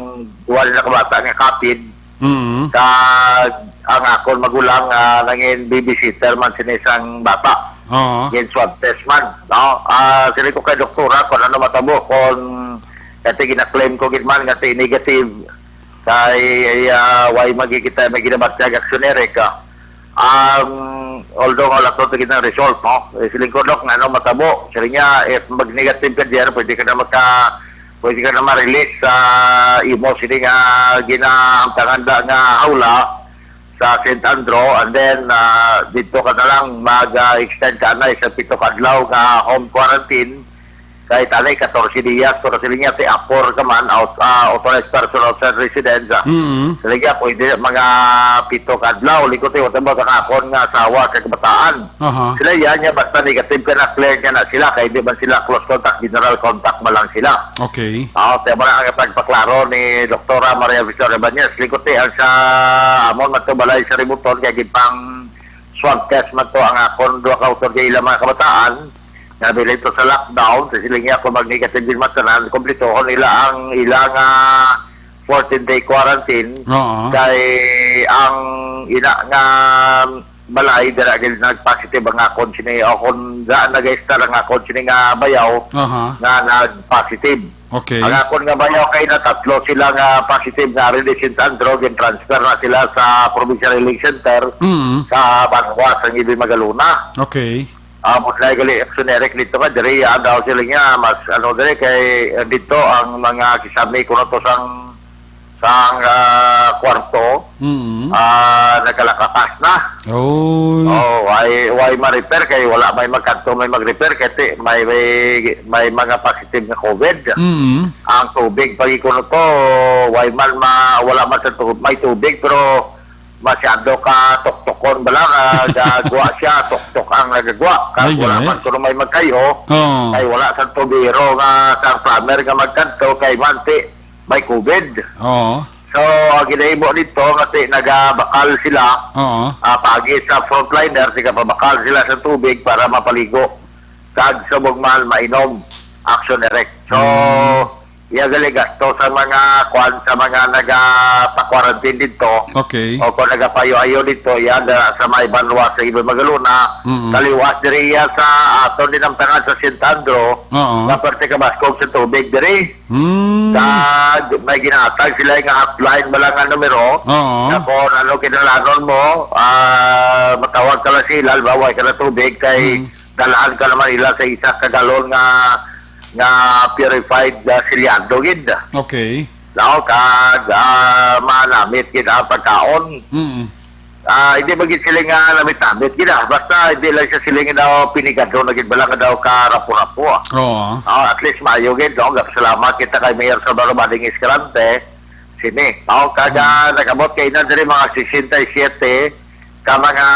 duha nila ka bata nga kapid, Mm. kag ang akon magulang, ah, nangin babysitter man sini sang bata. Oo. Gin swab test man, no? Ah, sini ko kay doktora kung ano matabo, kung kati gina-claim ko gid man nga ti negative. Kay, ah, way magkikita may ginabatyag aksyon, Eric, ah. Um, although nga wala to tigid ng result, no? Eh, siling ko, Dok, nga ano matabo? Siling niya, if mag-negative ka diyan, pwede ka na magka, pwede ka na ma-release sa imo, siling nga ginaamtangan da nga hawla sa Saint Andrew, and then, ah, dito ka na lang mag-extend ka na sa pito ka adlaw nga home quarantine. Kay tanay, katorse dias, pero siling niya, ti apor ka man, out, ah, authorized person outside residence, ah. Mm. Siling niya, pwede mga pito ka adlaw, likot, eh, wala ba sa akon nga asawa kag kabataan. Aha. Sila yan niya, basta negative ka na, clear niya na sila, kay di man sila close contact, general contact man lang sila. Okay. Ah, kaya mo na ang pagpaklaro ni Doktora Maria Victoria Bañez, likot, eh, ang sa amon, matubalay sa Ributon, kay gipang swab test man to ang akon duha ka utod kay ila mga kabataan, nga bilin to sa lockdown, sa siling niya kung mag-negative din man tanan, kumplituhon nila ang ila nga fourteen-day quarantine. Oo. Kay ang ina nga balay, dira gid nag-positive ang akon sini, o kung daan nag-estar ang akon sini nga bayaw, Aha. nga nag-positive. Okay. Ang akon nga bayaw kay na tatlo sila nga positive nga rin di Saint Andrew, gin-transfer na sila sa Provincial Healing Center Mm. sa Banwa sa Ngibi Magalona. Okay. Ah, mo na gali aksyon, Eric, dito nga, diri, ah, daw sila niya, mas, ano, diri, kay, eh, dito ang mga kisame, kuno to sang, sang, ah, kwarto, Mm. ah, nagalakatas na. Oy. Oh, why, why ma-repair? Kay wala may magkanto, may mag-repair, kay ti-, may, may, may mga positive nga covid. Mm. Ang tubig, pag ikuno to, why man ma-, wala man sa tu-, may tubig, pero masyado ka tuktukon bala nga gagwa siya, tuktok ang nagagwa. Kag Ay, wala gani. man kuno may magkayo, Oo. kay wala sa tubero nga sa plumber nga magkanto, kay manti may covid. Oo. So, ang ginahimo nito, nga ti-, nagabakal sila, Oo. ah, pagi sa frontliner, tigapabakal sila sa tubig para mapaligo. Kag subong man, mainom. Action direct. So, Mm. iya gali gasto sa mga, kuwan, sa mga nagapa-quarantine dito. Okay. O kung nagapayo-ayo dito, iya da sa may Banwa sa Iba Magalona, Mm. kaliwas diri iya sa aton dinamtangan sa Saint Andrew, Oo. nga parte kabaskog sa tubig diri. Hmm. Kag may ginatag sila nga hotline bala nga numero. Oo. Nga kung ano kinahanglanon mo, ah, matawag ka lang sila, halimbawa, wala ka na tubig, kay Hmm. dalaan ka naman nila sa isa ka galon nga, nga purified, ah, silyado gid. Okay. Now, kag, ah, manamit gid ang pagkaon. Mm. Ah, hindi ba gid sila nga namit-namit gid, ah? Basta hindi lang siya sila nga daw pinigado na gid, bala nga daw karapo-rapo, ah. Oo. Ah, at least maayo gid, no? Salamat kita kay Mayor Salvador Bading Escalante. Sini. Oh, kaga Mm. nag-abot kay na diri mga sesenta y siete ka mga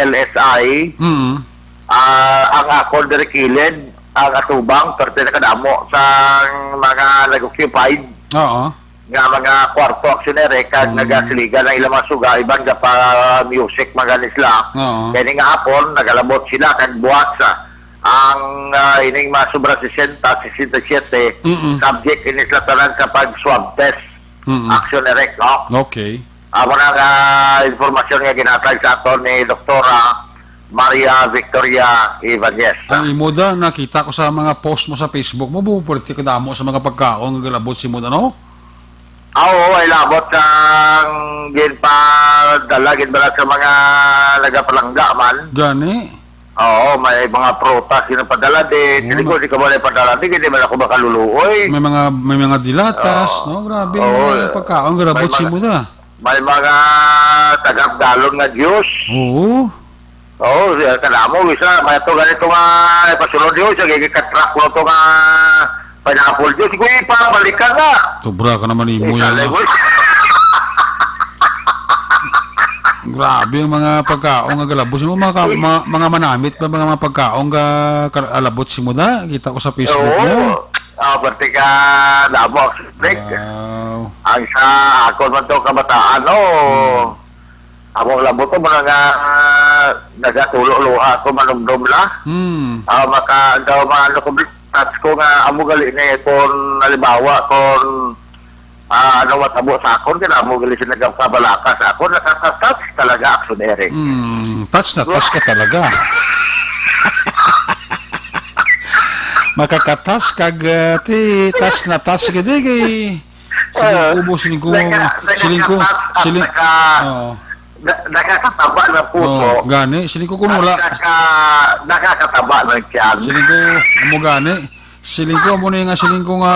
L S I. Mm. Ah, ang akon diri kilid, ang atubang, parte na kadamo sang mga nag-occupied. Oo. nga mga kwarto, aksyon, Eric, kag Mm. nagasiligan ang ilang mga suga, iban ka pa music, mga gani sila. Oo. Kaya ning hapon, nagalabot sila, kag buwas, ah, ang, ah, ining mga sobra sesenta, sesenta y siete, Mm-mm. subject ini sila tanan sa pag-swab test, Mm-mm. aksyon, Eric, no? Okay. Amo na nga impormasyon nga ginatag sa aton ni Doktora Maria Victoria Ibanez. Ang imo da, nakita ko sa mga post mo sa Facebook mo, bu-, pwerte ka damo sa mga pagkaon nga galabot si mo, ano? Ah, oo, ay labot sang ginpadala, ginbala sa mga nagapalangga man. Gani? Oo, may mga prutas yung padala din. Oo, Hindi ko, ma- di ka ba na padala din, hindi man ako makaluluoy. May mga, may mga dilatas, Oo. no? Grabe, Oo. mga pagkaon, May galabot si mga, mo da. may mga tagap galon nga juice. Oo. Oo, siya, kadamo, isa, may ito ganito nga, ipasunod yun, siya, gigikatrak mo ito nga, pineapple juice, kuya, pa, balikan na. Sobra ka naman imo Isa yan, lang, ah. Grabe ang mga pagkaon nga galabot. Yung mga, ka- mga, mga manamit ba, mga, mga pagkaon nga kal- alabot si mo na? Kita ko sa Facebook Oo. mo. Ah, pati ka, damo, Rick. Wow. Ang sa ako man to, kabataan, no? Hmm. Among labot ko, muna nga, ah, nagatulo-luha ako, manumdum na. Hmm. Ah, maka, daw, maano ko, Touch ko nga amo gali ni, kung halimbawa, kung, ah, nawatabo sa akon, kaya amo gali siya nagkabalaka sa akon, nakaka-touch talaga, Action Eric. Hmm, touch na touch ka talaga. Makakatas kag, ah, ti, tas na tas gid, eh, kay siling ko mo, siling ko, naka-, siling, naka-, oo. Na-, nakakataba na puso. Oo, gani, siling ko kuno wala. Naka-, nakakataba ng tiyan. Siling ko, amo gani. Siling ko, amo na nga, siling ko nga,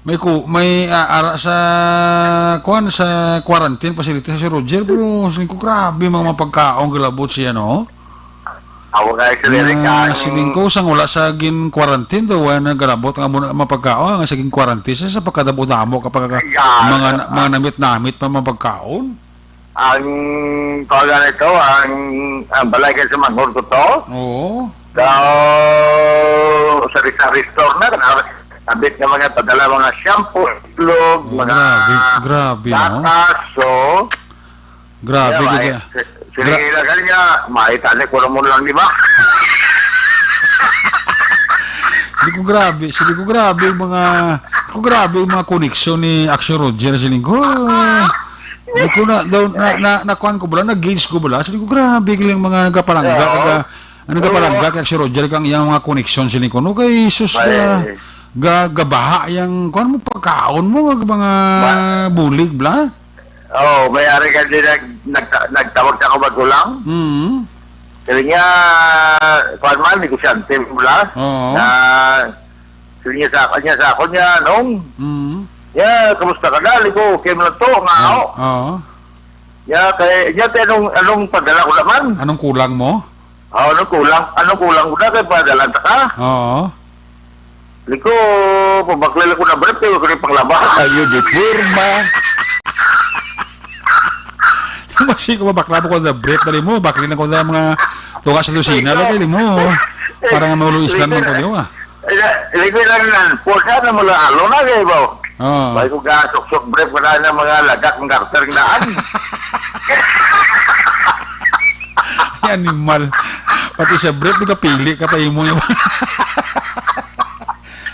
may ku-, may, ah, ara sa, kuan, sa quarantine facility sa si Roger, pero siling ko, grabe, mga mapagkaon, galabot siya, no? Amo nga, Sir Eric, nga ang siling ko, sang wala sa gin-quarantine daw, wala na galabot nga amo na mapagkaon, nga sa gin-quarantine, sa, sa pagkadamo-damo, kapag mga, mga namit-namit pa mapagkaon. Ang, tawag nito, ang, ang balay kay sa Manghor ko to. Oo. Daw, sari-sari store na, na, abit nga mga padala, mga shampoo, itlog, mga gatas, so, grabe, no? Grabe, kaya, gid, ah. Sige, ilagal niya, mahitali ko naman lang, di ba? Hindi ko grabe, hindi ko grabe yung mga, ko grabe yung mga koneksyon ni Action Roger, siling ko. Di ko na, daw, na, na, nakuan ko bala, nag-gauge ko bala. Sabi ko, grabe, galing mga nagapalangga, oo, kaga, ang nagapalangga kay si Roger kang iyang mga koneksyon, siling ko, no? Kay sus, ga-, ga-, gabaha yang, kuan mo, pagkaon mo, mga bulig, bla? Oh, may ari ka din nag-, nagta-, nagtawag sa ako magulang. Mm. Sabi niya, kuan man, negosyante mo bla? Oo. Na, sabi niya sa akin, niya sa ako niya, nung, mm, niya, kamusta ka na? Liko, okay mo na to, nga, oh, oh. Oo. Niya, kay, niya, kay anong, anong padala ko naman? Anong kulang mo? Oh, anong kulang, anong kulang ko na kay padala ta ka? Oo. Liko, pabakla lang ko na brief, kay ko rin panglaba. Ayo, di forma. Masi ko mabakla mo ko na brief, dali mo, bakli na ko na mga tunga sa lusina, lagi mo. Para nga mauluislan man ko, di ba? Liko lang na, po siya na mula alo na, kay ba? Oo. Bay ko ga suksok brief, wala na mga lagak ng garter ng daan. Ay, animal. Pati sa brief, di ka pili ka pa imo yung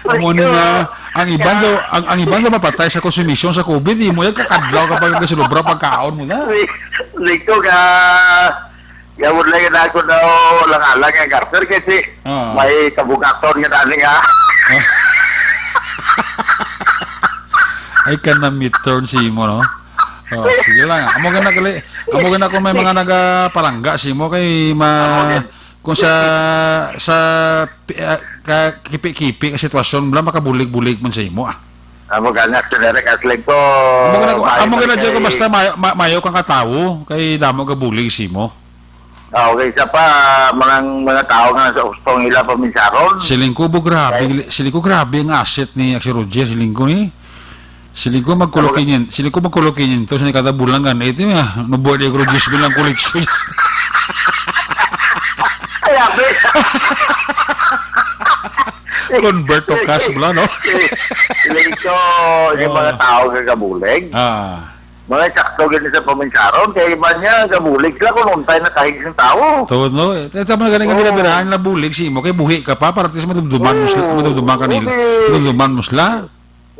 amo ni nga, ang iban daw, ang, ang iban daw mapatay sa konsumisyon sa covid, imo yung kakadlaw kapag kasulubra pagkaon mo na. Liko ka, Gawod lang yun ako daw, lang-alang ang garter kasi, oo, may kabugaton nga dali nga. Ay, ka na midterm si mo, no? Oh, sige lang. Amo gana gali. Amo gana kung may mga nagapalangga si mo kay ma-, kung sa, sa pi-, ah, ka-, kipi-kipi ka sitwasyon, wala makabulig-bulig man sa imo, ah. Amo gana, Sir Eric, asling ko. Amo gana ko, amo gana dyan ko, basta mayo, ma-, mayo kang katawo, kay damo ka bulig si mo. Ah, okay, isa pa, mga, mga tao nga sa gusto nila paminsaron. Siling ko, bo, grabe, siling ko, grabe ang asset ni Axel Roger, siling ko ni. Siling ko, magkulo kinyen-, siling ko, magkulo kinyentos ni kada bulan nga, ito nga, no, boy, di ko Roger, bilang koleksyon. Ay, abi. Convert to cash, bala, no? Siling ko, yung mga tao nga gabulig. Ah. Mga sakto gani sa paminsaron, kay iba niya, gabulig sila kung untay na kahig sa tao. Tuod, no? Eh, tama na gani nga, oo, ginabirahan na bulig si imo, kay buhi ka pa, para at least madumduman mo sila, oo, madumduman ka nila. Okay. Madumduman mo sila.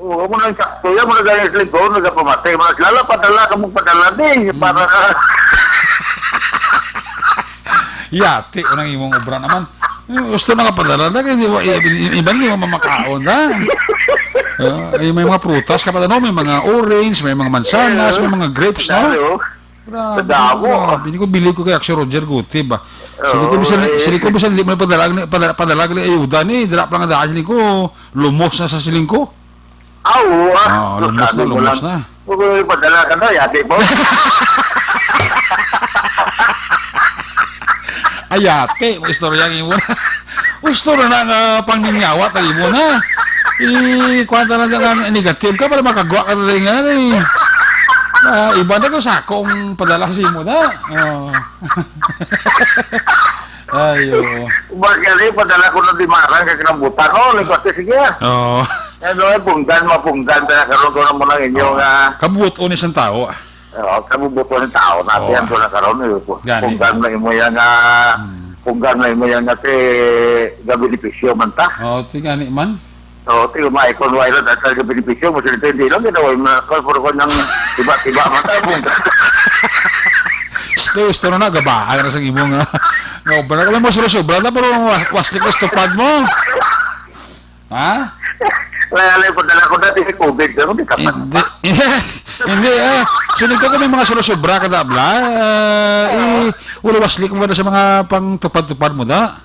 Oo, amo nang sakto yan, mo na gani sila, ikaw, nagapamatay, mo na sila, padala ka mong padala, di, mm, para ka. Yati, unang imong obra naman. Gusto na nga padala na, kay di ba, i-, i-, iban di mo mamakaon na. Ah, ay, may mga prutas ka pa, no? May mga orange, may mga mansanas, may mga grapes, no? Dami, oh. Grabe, madamo, grabe. Hindi ko believe ko kay Action Roger Guti ba? Sili ko, oo, bisan, eh, sili ko, bisan di mo padala, padala, padala, ayuda ni, dira pa nga daan, sili ko, lumos na sa siling ko. Ah, oo, ah. Ah, lumos na, lumos na. Kung may padala ka na, yati po. Ay, yati, may istorya ang imo na. Gusto na na nga pangninyawa, tayo mo na. I-, kuwan na lang nga negative ka para makagwa ka na rin nga, eh. Ah, iba na ko sa akong padala sa imo na. Oh. Ay, oo. Bakit, eh, padala ko na di marang kag rambutan. Oh, nagpati, sige. Oo. Ano, eh, punggan, mapunggan, kaya karon ko na mo ng inyo nga. Kabuot-on isang tao, ah. Oo, kabubuton ng tao. Oo, natin ko na karon, eh, pu-, gani, punggan na imo yan nga, hmm, Kung gano'y mo yan, ate, gabenepisyo man ta. Oo, ti gani man. Oo, ti, may kung wala na ta gabenepisyo, mo sila hindi lang, ginawa mo na, kung puro ko ng tiba-tiba man ta, kung Sto, sto na na, gabaan na sa imong, ah, nga obra. Kung may sobra-sobra na, pero wa-, waslik na stupad mo. Ha? Wala, wala, punta na ako dati sa COVID, pero hindi ka pa. Hindi. Hindi, ah. Siling ko kung may mga sobra-sobra ka na, bla, ah, i-, uliwaslik mo na sa mga pangtupad-tupad mo, da?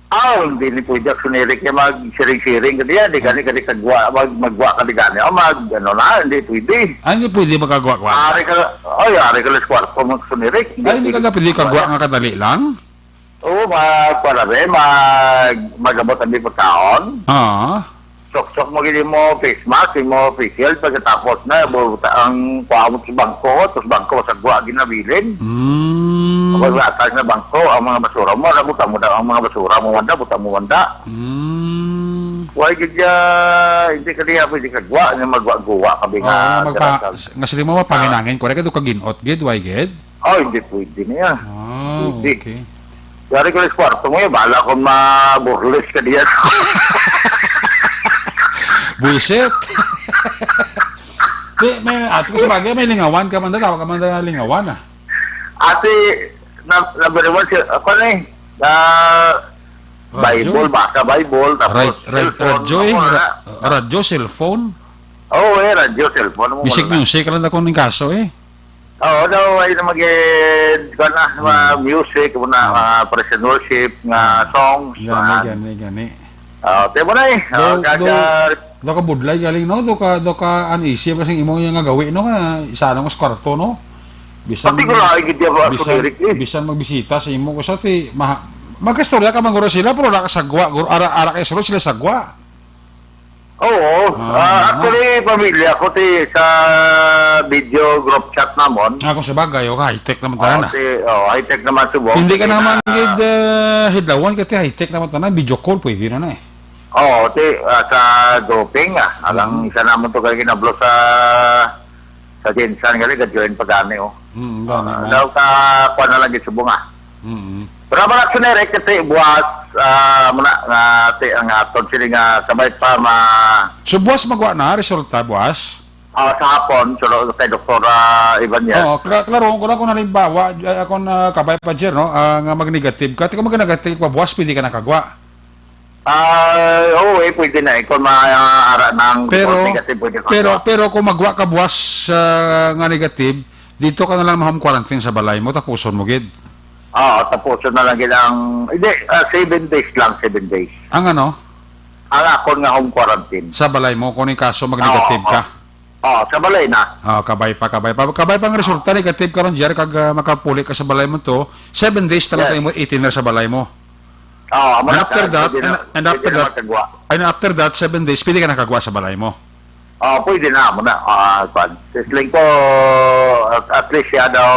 Ah, hindi ni pwede ako sunirik niya mag-sharing-sharing ka diyan, di gani, gani kagwa, mag-, magwa ka di gani. Oh, mag, ano na, hindi pwede. Ah, hindi pwede magkagwa-gwa? Ari ka, oh, ari ka lang sa kwarto mo sunirik. Ay, hindi ka na pwede kagwa nga kadali lang? Oo, mag, para rin, mag, mag-abot ang di pagkaon. Ah. Sok-sok mo gid mo face mask, mo face shield, pagkatapos na, buta ang kuha mo sa bangko, tapos bangko sa guwa ginabilin. Mm. Pag latas na bangko, ang mga basura mo, na buta mo na ang mga basura mo, wanda, buta mo, wanda. Mm. Why gid ya, hindi ka niya pwede kagwa, nga magwa-guwa, kami Oo, nga magpa-, nga sila mo, mapanginangin, correct, ito kaginot, gid, why gid? Oh, hindi pwede niya. Ah, Hindi. okay. Yari ko sa kwarto mo, eh, bala kung maburles ka diyan. Buisit. Di, may, ate ko sa bagay, may lingawan ka man, tawag ka man na lingawan, ah. Ate, na, nabaliwan siya, ako na eh, na Radyo? Bible, basa Bible, tapos Ra-, ra-, cellphone, radyo, eh, ako na. ra-, radyo, cellphone. Oo, eh, radyo, cellphone, mo Bisig na. Music lang akong ningkaso, eh. Oo, daw, ay na mag-, eh, kuwan na, mga Hmm. music, mga, Ah. mga praise and worship, nga Ah. songs, Gani, man. gani, gani. Ah, te mo na eh. Do, Ah, kag, do, ah, do ka budlay galing, no? Do ka, do ka uneasy ba sing imo nga gawi, no? Nga isa lang sa kwarto, no? Bisan, Pati ko lang, ay, gid, ako, bisan, direct, eh. bisan magbisita sa imo, ko sa ti, maha-, magkastorya ka man guro sila, pero wala ka sagwa, guro, ara, ara kay sulod sila sagwa. Oo. Ah, Ah, ano? actually, pamilya ko, ti, sa video group chat namon. Ah, kung sa bagay, oh, high-tech naman tayo Oh, na. ti, oh, high-tech naman subong. Hindi ka Sige naman na. gid, ah, hidlawan, kasi high-tech naman tayo na. Video call, pwede na na eh. Oo, ti, ah, sa grouping, ah. Alang Mm. isa namon to kay ginablo sa, sa Jensan, gali, ga-join pa gani, oh. Mm, gani Ah, man. daw ka, kuha na lang gid subong, ah. Mm. Pero mga sinere, kasi buwas, ah, muna, nga, ti, ang aton sila nga sabay pa ma- So, buwas magwa na, resulta, buwas? Ah, sa hapon, so, kay Doktor, ah, Ibanez. Oo, kla-, klaro, kung ako halimbawa, ay, ako na kabay pa, Jer, no? Ah, nga mag-negative ka, ti kung mag-negative ka, buwas, pwede ka nakagwa. Ah, oo, eh, pwede na, eh. Kung ma-, ah, ara ng Pero, negative, pwede ka pero, magwa. pero kung magwa ka buwas, ah, nga negative, dito ka na lang ma-home quarantine sa balay mo, tapuson mo gid. Oo, tapuson na lang gid ang, hindi, ah, seven days lang, seven days. Ang ano? Ang akon nga home quarantine. Sa balay mo, kung yung kaso mag-negative Oo, ka. oo. Oo, sa balay na. Oh, kabay pa, kabay pa. Kabay pa ang resulta, negative ka ron, Jer, kag, ah, makapuli ka sa balay mo to. Seven days talaga Yes. yung eighteen na sa balay mo. Oo, amo And na, after ah, that, pwede na, and, and pwede after na that, magkagwa. and after that, seven days, pwede ka nakagwa sa balay mo. Ah, pwede na, amo na. Ah, kwan. Sisling ko, at, at least siya daw,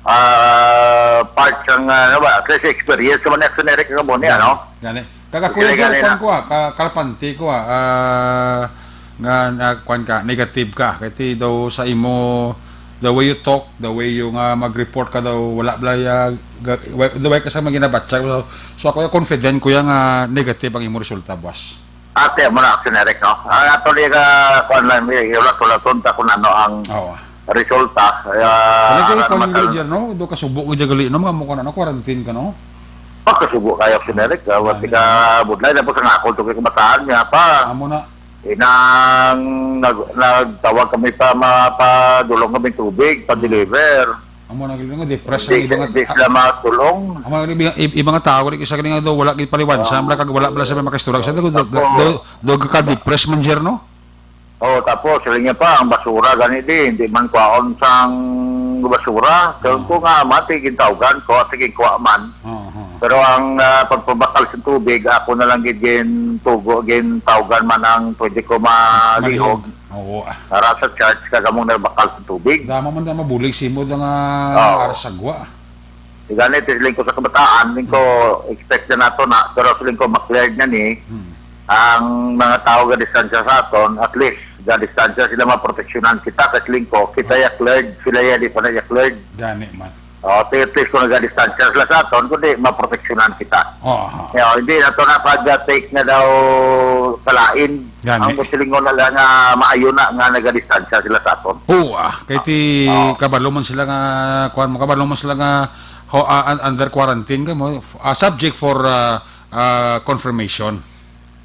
ah, part sang, ah, ano ba, at least experience naman ni Action Eric nga mo niya, Gani, no? gani. Kag ako Sige, yung gani kwan na. ko, ah, ka-, kalpante ko, ah, ah, nga, nga kwan ka, negative ka. Kaya ti daw sa imo, the way you talk, the way you nga mag-report ka daw, wala bala ya, ga-, wa-, the way ka sa mga ginabatsa. So, so ako yung confident ko yung, ah, negative ang imo resulta, boss. Ate, mo na, Action Eric, no? Ang ato ni ka, kwan lang, may ulat-ulaton ta kung ano ang Oo. resulta. Kaya, Ano kayo, ano kung naman yung tal- Roger, no? Do ka subo ko dyan gali, no? Mga mukha na, no? Quarantine ka, no? Pagkasubo kayo, Action Eric. Ah, Ah, wati ka, budlay na po sa ngakol, to kay kabataan niya pa. Amo na. Inang nag-, nagtawag kami pa, mapadulong kami tubig, pa-deliver. Amo na gid nga, depressed Hindi, ang iba nga, hindi sila matulong. Amo na gid, iba, iba nga tao, di isa ka nga daw, wala gid paliwansa, Ah. wala kag, wala, wala sa may makistura. Sa do, do, Ako. do, do ka depressed man, Jer, no? Oh, tapos, sila niya pa, ang basura, gani di, hindi man kwaon sang basura. So, Ah. ko nga, mati, gintawgan ko, sige, kuha man. Oo, oo. Pero ang, ah, pagpabakal sa tubig, ako na lang gid gintugo, gintawgan man ang pwede ko malihog. Malihog. Oo, ah. Para sa church, kag among nagbakal sa tubig. Dama man na mabulig simo da nga Oo. aras sagwa. Di gani, siling ko sa kabataan, siling ko, Hmm. expect na nato na, pero siling ko, ma-cleared na ni, Hmm. ang mga tao ga distansya sa aton, at least, ga distansya sila maproteksyonan kita, kay siling ko, kita ya cleared, sila ya di pa na ya cleared. Gani man. Oh, at least kung nagadistansya sila sa aton, kundi maproteksyonan kita. Aha. Yo, hindi na to na pag-take na daw sa lain. Gani. Ang silingon na lang nga maayo na nga nagadistansya sila sa aton. Oo, ah. Kay ti Ah, oo. kabalo man sila nga, kuwan mo, kabalo man sila nga ho, ah, un-, under quarantine ka mo, f-, ah, subject for, ah, ah, confirmation.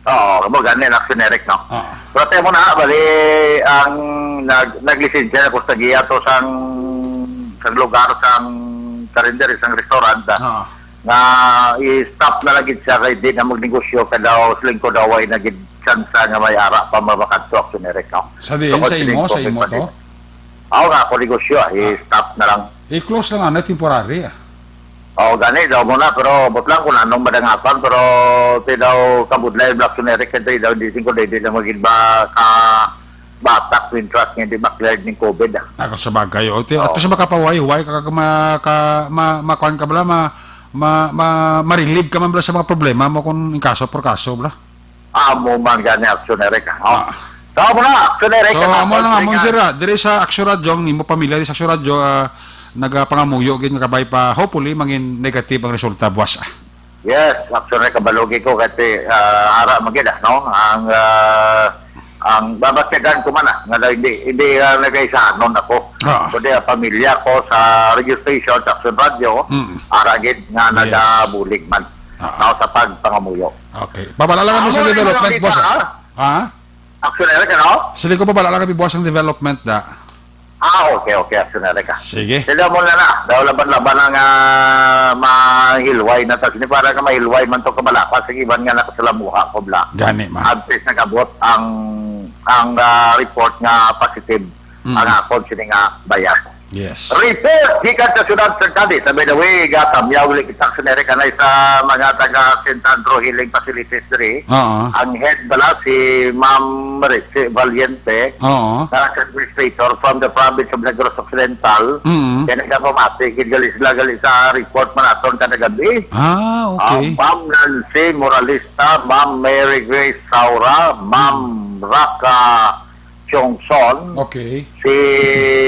Oo, mo gani na generic, no? Ah. Pero tayo mo na, bali, ang nag-, naglisensya na ko sa giya to sang, sang lugar, sang calendar, sang restaurant, ah, Ah. nga i-stop na lang gid siya kay di na magnegosyo ka daw, siling ko daw, ay na gid tsansa nga may ara pa makadto ang generic, no? Sa diin, So, sa imo, siling ko, sa may imo to? pati-, ako nga, ako negosyo, ah, Ah. i-stop na lang. I-close lang, ano, temporary, ah. Oo, gani daw mo na, pero but lang kung anong madangapan, pero ti daw kabudlay, Black Generic, kay daw hindi singko, hindi na maging ba ka batak, wintras, nga hindi ma-cleared ning covid, ah. Ako sa bagay, o, ti-, Oo. At least makapahuway-huway ka, ka, ma-, ka, ma-, makuan ka bala, ma-, ma-, ma-, ma-relieve ka man bala sa mga problema mo kung in kaso por kaso bala. Amo man gani, Action Eric, ha? Ah. So, amo na, Action Eric, So, ha? Amo na nga, Action Monjera, diri sa Action Radio, ang imo pamilya, diri sa Action Radio, ah, nagapangamuyo gid nga kabay pa, hopefully, mangin negative ang resulta buwas, ah. Yes, Action Eric, kabalugi ko kasi, ah, ara man gid, ah, no? Ang, ah, ang babatigan ko man, ah, nga hindi, hindi, ah, nagaisanon ako. Ah. Kundi ang pamilya ko sa radio station, sa Action Radio, Mm. ara gid nga Yes. nagabulig man, Ah. no, sa pagpangamuyo. Okay. Pabala lang kami Amo sa na yung development, mga boss, balita, ah. Ha? Actually, ano? Siling ko, pabala lang kami buwas ang development, da. Ah, okay, okay, actually, ka. Sige. Sila mo na na. Daw laban-laban ang, ah, mahilway na tas ni para ka mahilway man to kabalaka sa iban nga nakasalamuha ko bla. Gani, man. Antes nagabot ang, ang, ah, report nga positive Mm. ang akon sini nga bayar. Yes. Report gikan sa siyudad sa Cadiz. Sa, by the way, gatamyaw ulit kita sa Amerika na sa mga taga Saint Andrew Healing Facilities diri. Oo. Ang head bala si Ma'am Richie Valiente, Oo. na administrator from the province of Negros Occidental. Mm. Kaya nagpamati, gid gali sila gali sa report man aton kada gabi. Ah, okay. Ah, Ma'am Nancy Moralista, Ma'am Mary Grace Saura, Ma'am Raka Chongson, Okay. si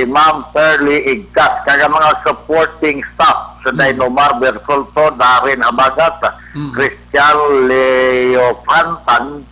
Ma'am Pearly Igkas, kag ang mga supporting staff sa Mm. Dinomar Bersolto, Darren Habagat, Mm. Christian Leofantan,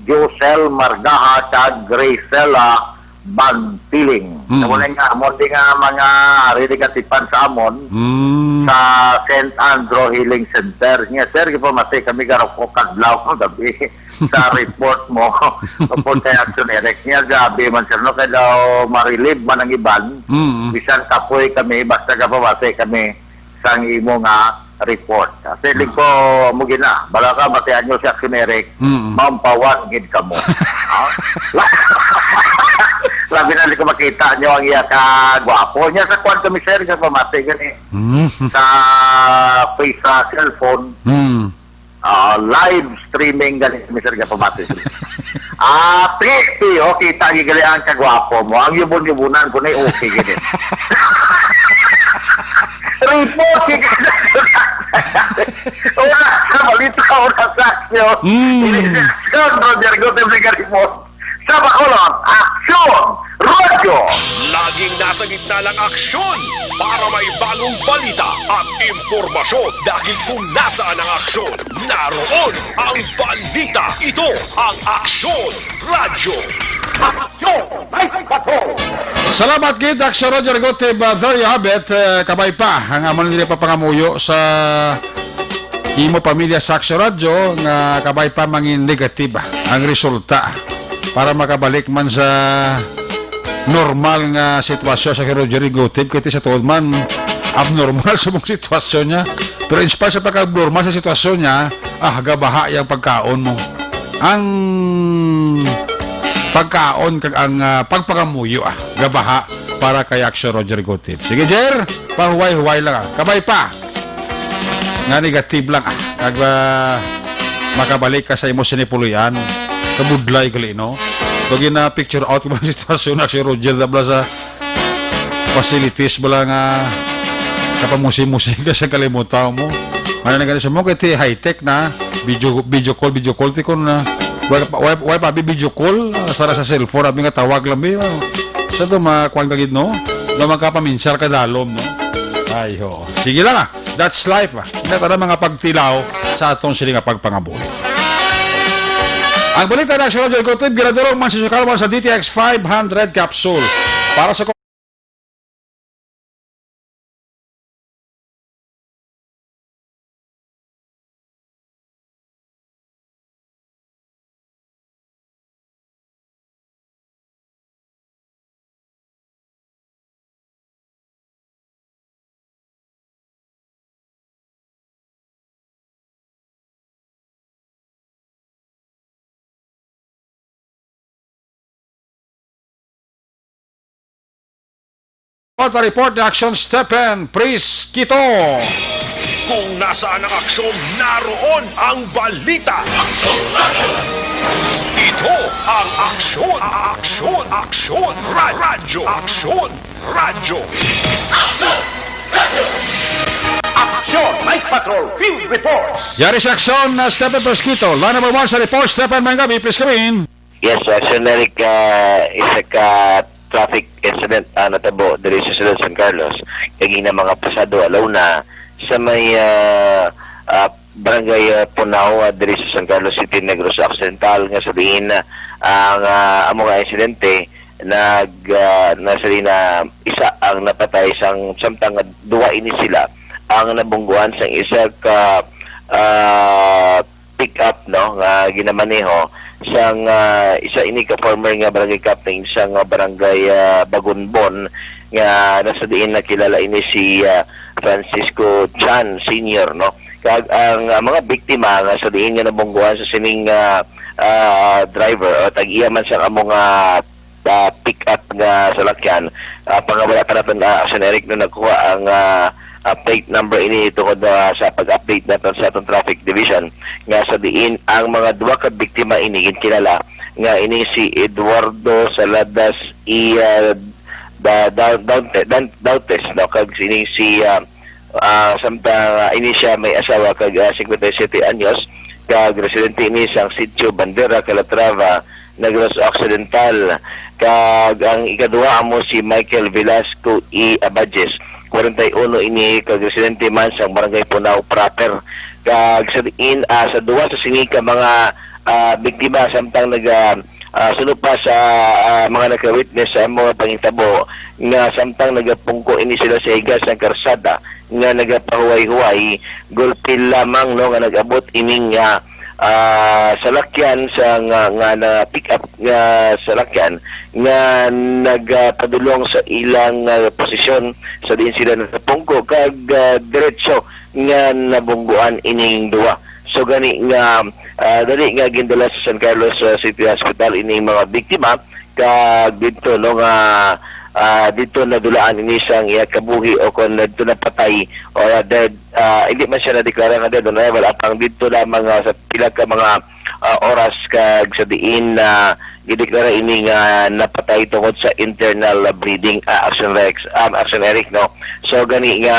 Josel Margaha, kag Gracela Bantiling. Mm. Sa muna nga, amon di nga mga ari di katipan sa amon, Mm. sa Saint Andrew Healing Center. Nga, sir, gipamati kami garok ko kadlaw, gabi. sa report mo, report kay Action Eric. Niya, grabe man, sir, no? Kaya daw marilib man ang iban. Mm. Bisan kapoy kami, basta kapabase kami sang imo nga report. Kasi Ah. ko mo gina, bala ka, batian nyo si Action Eric, Mm. mampawan gid kamo. Ha? Labi na, di ko makita nyo ang iya ka gwapo. Niya sa kwan kami, sir, nga pamati gani. Mm. Sa face, sa cellphone. Mm. Ah, live streaming gani, Mister Gapamati. Ah, P P, oh, kita gi gali ang kagwapo mo. Ang yubon-yubunan ko na okay gani. Report, sige. Wala sa balita, wala sa aksyon. Hmm. Ini sa aksyon, Roger Gutierrez, report. Sa Bacolod, Aksyon Radyo! Laging nasa gitna ng aksyon para may bagong balita at impormasyon, dahil kung nasaan ang aksyon, naroon ang balita. Ito ang Aksyon Radyo. Aksyon! May bato! Salamat gid, Aksyon Roger Gutib. Uh, there you have it. Uh, kabay pa ang amon nila papangamuyo sa imo pamilya sa Aksyon Radyo nga kabay pa mangin negative ang resulta para makabalik man sa normal nga sitwasyon sa kay Roger Gutib, kay sa tuod man abnormal sa mong sitwasyon niya. Pero in spite sa pagka-abnormal sa sitwasyon niya, ah, gabaha yang pagkaon mo. Ang pagkaon kag ang, ah, pagpangamuyo, ah, gabaha para kay Aksyon Roger Gutib. Sige, Jer, pahuway-huway lang, ah. Kabay pa. Nga negative lang, ah. Kag, ah, makabalik ka sa imo sinipuloy-an. Kabudlay gali, no? Pag na picture out ko mga sitwasyon na si Roger Dabla sa facilities bala nga kapamusi-musi ka sa kalimutan mo. Ano na gani sa mo, kay ti high-tech na, video, video call, video call, ti kon na, wala pa, wala, wala pa, video call, ah, sara sa cellphone, abi nga tawag lang, bi, oh. Sa to, makuan ka gid, no? Daw magkapaminsyal ka dalom, no? Ay, ho. Sige lang, ah. That's life, ah. Ina tana mga pagtilaw sa atong sini nga pagpangabuhi. Ang balita na sa Radyo Kutob, ginadulong man sa Sukalman sa D T X five hundred capsule. Para sa Report ni Aksyon Stephen Prisquito. Kung nasaan ang aksyon, naroon ang balita. Ito ang Aksyon, Aksyon, Aksyon, Ra- Radyo, Aksyon, Radyo. Aksyon, Night Patrol Field Reports. Yari sa aksyon na Stephen Prosquito. Line number one sa report, Stephen, maayong gabi, please come in. Yes, Aksyon Eric, ah, isa ka traffic incident ang natabo diri sa siyudad San Carlos. Kagina mga pasado alaw na sa may, ah, ah, barangay, ah, Punao, ah, diri sa San Carlos City, Negros Occidental, nga sa diin, ah, ang, ah, amo nga insidente nag, ah, na sa diin na isa ang napatay sang samtang nga duwa ini sila ang nabungguan sang isa ka, ah, pick-up, no, nga ginamaneho sang, ah, isa ini ka former nga barangay captain sang, ah, barangay, ah, Bagunbon, nga nasa diin nakilala ini si, ah, Francisco Chan Senior, no. Kag ang, ah, mga biktima nga sa diin nga nabungguan sa sining, ah, ah, driver o tag-iya man sang amo nga, ah, pick-up nga salakyan, ah, pangabala pa naton, ah, Aksyon Eric, no, nagkuha ang, ah, ah, plate number ini tungod, ah, sa pag-update naton sa atong traffic division nga sa diin ang mga duha ka biktima ini ginkilala nga ini si Eduardo Saladas I, ah, da, da, Daunte- Dan- Dautes, no, kag ini si, ah, ah, samtang, ah, ini siya may asawa kag, ah, singkwenta y siyete anyos, kag residente ini sang Sitio Bandera, Calatrava, Negros Occidental. Kag ang ikaduha amo si Michael Velasco E. Abajes, kwarenta y uno ini, kag residente man sang Barangay Punao proper. Kag sa diin, ah, sa duha sa sini ka mga, ah, biktima samtang naga, ah, suno pa sa, ah, mga naka-witness sa mga panghitabo nga samtang nagapungko ini sila sa higas sang karsada nga nagapahuway-huway, gulpi lamang, no, nga nag-abot ining, ah, ah, salakyan sa nga, nga na pick up nga salakyan nga nagapadulong sa ilang, ah, posisyon sa diin sila nagapungko kag, ah, diretso nga nabungguan ining duwa. So gani nga, ah, dali nga gindala sa San Carlos, ah, City Hospital ining mga biktima, kag didto, no, nga, ah, didto nadulaan ini sang iya kabuhi o kon didto napatay or, ah, dead, ah, hindi man siya nadeklara nga dead on arrival, apang didto lamang, ah, sa pila ka mga, ah, oras kag sa diin na gideklara ini nga napatay tungod sa internal bleeding, ah, Action Rex, um, Action Eric, no. So gani nga,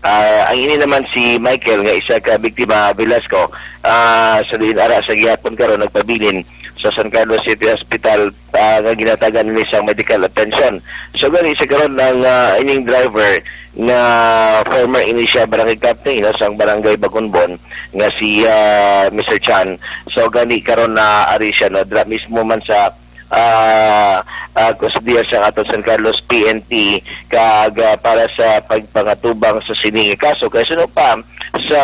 ah, ang ini naman si Michael nga isa ka biktima, Velasco, ah, sa diin ara sa gihapon karon nagpabilin sa San Carlos City Hospital, ah, nga ginatagan nini sang medical attention. So gani sa karon ang, ah, ining driver nga former ini siya barangay captain, no, sang barangay Bagunbon nga si, ah, Mister Chan. So gani karon na ari siya, no, dira mismo man sa, ah, ah, kustodiya sa aton San Carlos P N P kag, ah, para sa pagpangatubang sa sini nga kaso. Kay suno pa sa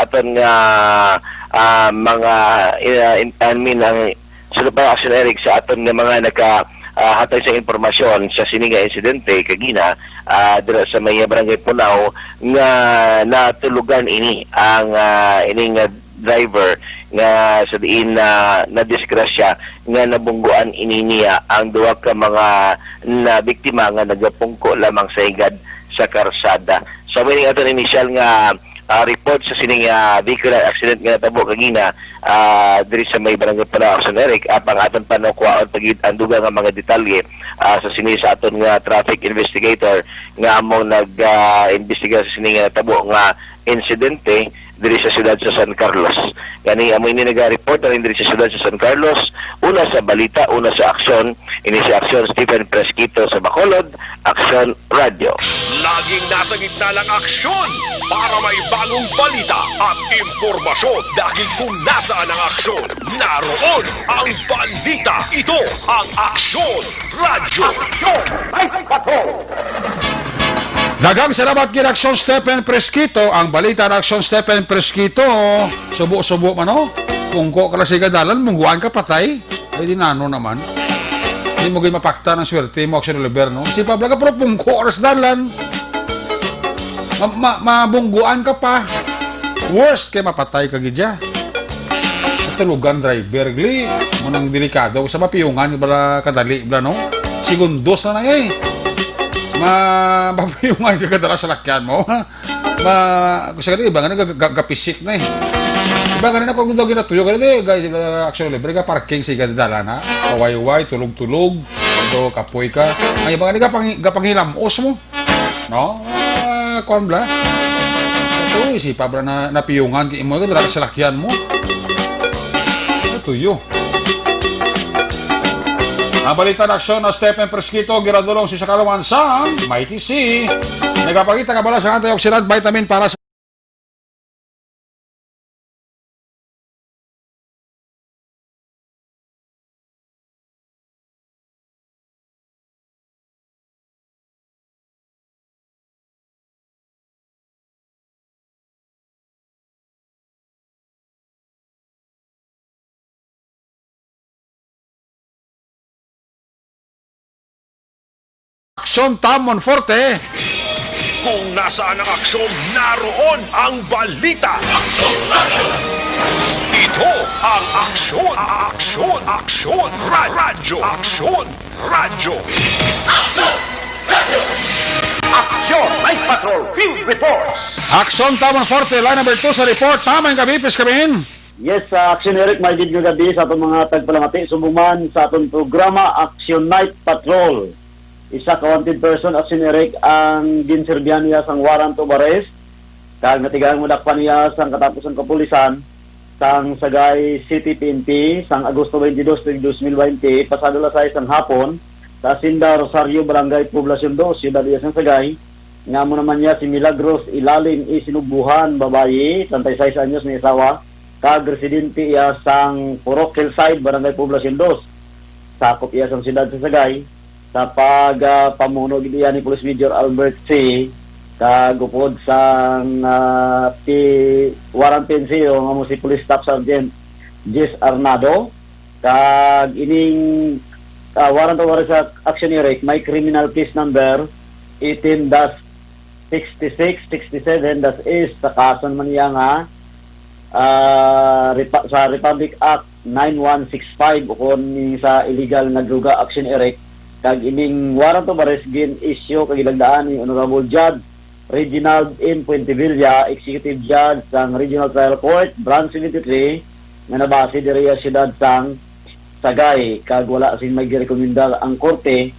aton nga, ah, mga, ah, in-, I mean, ang suno pa, Action Eric, sa aton nga mga naka, ah, hatag sa impormasyon sa sini nga insidente kagina, ah, dira sa may barangay Punao nga natulugan ini ang, ah, ini nga driver nga sa diin na nadisgrasya nga nabungguan ini niya ang duha ka mga na biktima nga nagapungko lamang sa higad sa karsada. Sa may aton initial nga, ah, report sa sining, ah, vehicular accident nga natabo kagina, ah, diri sa may barangay Punao, Action Eric, apang aton pa no kuhaon pa gid ang dugang nga mga detalye, ah, sa sini sa aton nga traffic investigator nga among nag, ah, imbestiga sa sini nga natabo nga insidente diri sa siyudad sa San Carlos. Gani, amo ini naga-report na rin diri sa siyudad sa San Carlos. Una sa balita, una sa aksyon, ini si Aksyon Stephen Fresquito sa Bacolod, Aksyon Radio. Laging nasa gitna ng aksyon para may bagong balita at impormasyon. Dahil kung nasaan ang aksyon, naroon ang balita. Ito ang Aksyon Radyo. Daghang salamat gid, Aksyon Stephen Presquito. Ang balita ng Aksyon Stephen Presquito, subo-subo man, no? Pungko ka lang sa dalan, mungguan ka, patay. Ay, di nano naman. Di mo gid mapaktan ang swerte mo, Aksyon Oliver, no? Si Pablo ka, pero pungko ka sa dalan. Ma-, ma-, mabungguan ka pa. Worst kay mapatay ka gid ya. Tulugan driver, gli. Mo nang delikado. Sa mapiyungan, bala kadali, bala, no? Segundos na na, eh. Ma-, mapiyungan ka kadala sa lakyan mo. Ma-, gusto ka, iba nga na, ga-, ga-, gapisik na, eh. Iba nga na, kung daw ginatuyo ka, di, ga-, ga-, Aksyon Oliver, ga parking sa iga dalan, ha? Kawayway, tulog-tulog, do kapoy ka. Ang iba nga na, gapang-, gapanghilamos mo. No? Ah, kuwan bala? Ito, si Pabra na napiyungan kay imo, ito, dala ka sa lakyan mo. Ito, yo. Ang balita ng aksyon na Stephen Presquito, giradulong si sa kalawan sang Mighty C. Nagapakita ka bala sa antioxidant vitamin para sa Aksyon Tam Monforte. Kung nasaan ang aksyon, naroon ang balita. Ito ang Aksyon, Aksyon, Aksyon, Ra-, Radyo, Aksyon, Radyo. Aksyon Night Patrol Field Reports. Aksyon Tam Monforte, line number two sa report. Tama yung gabi, Pis Kamin. Yes, sa Action Eric, may gid nga gabi sa aton mga tagpalamati. Subong man sa aton programa, Action Night Patrol. Isa ka wanted person, Action Eric, ang ginserbihan niya sang warrant of arrest. Kag natigaang madakpan niya sang katapusang kapulisan sang Sagay City P N P sang Agosto twenty-two, tuig dos mil twenty, pasado alas sais sang hapon, sa Hacienda Rosario, Barangay Poblacion two, Siyudad iya sang Sagay, nga amo naman niya si Milagros Ilalim Isinugbuhan, babayi, treinta y seis anyos, may asawa, kag residente iya sang Purok Hillside, Barangay Poblacion dos. Sakop iya sang siyudad sa Sagay. Sa pag, ah, pamuno gid iya ni Police Major Albert C, kag upod sang, ah, P-, Warrant P N C O, nga amo si Police Staff Sergeant Jess Arnado. Kag ining, ah, warrant of arrest sa Action Eric, may criminal case number eighteen dash sixty-six, sixty-seven dash S, sa kaso naman niya nga, ah, repa-, sa Republic Act nine one six five, ukon ni sa illegal nga droga, Action Eric. Kag ining warrant of arrest gin-issue kag ginlagdaan ni Honorable Judge Reginald M. Fuentevilla, Executive Judge sang Regional Trial Court, Branch seventy-three, nga nabase diri sa siyudad sang Sagay, kag wala sing may girekomenda ang korte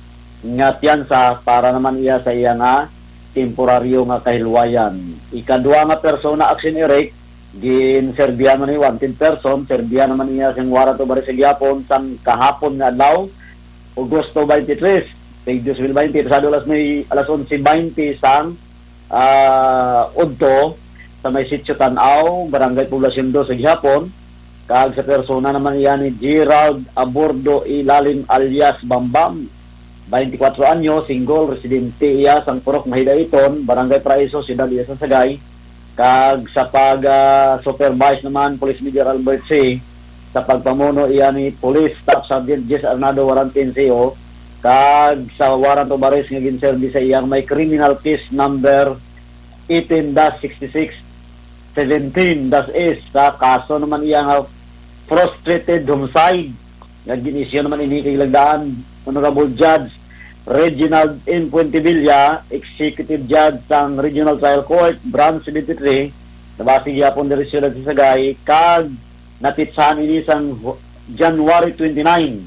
nga piyansa para naman iya sa iya nga temporaryo nga kahilwayan. Ikadua nga persona, Action Eric, ginserbihan man ni wanted person, serbihan naman niya sing warrant of arrest sa gihapon sang kahapon nga adlaw, Agosto twenty-three, tuig dos mil twenty, pasado alas nuebe, alas onse twenty sang, ah, udto sa may Sitio Tan-aw, Barangay Poblacion dos sa gihapon, kag sa persona naman iya ni Gerald Abordo Ilalim alias Bambam, twenty-four anyo, single, residente iya sang Purok Mahidaiton, Barangay Paraiso, Siyudad iya sa Sagay, kag sa pag, ah, supervise naman, Police Major Albert C, sa pagpamuno iya ni Police Staff Sergeant Jess Arnado, Warrant P N C O, kag sa warrant of arrest nga ginserbi sa iya may criminal case number eighteen dash sixty-six seventeen dash S, sa kaso naman iya nga frustrated homicide, nga gin-issue naman ini kay lagdaan Honorable Judge Reginald M. Fuentevilla, Executive Judge sang Regional Trial Court, Branch seventy-three, nabase gihapon diri sa siyudad sa Sagay, kag napitsahan ini sang Hu-, January twenty-nine,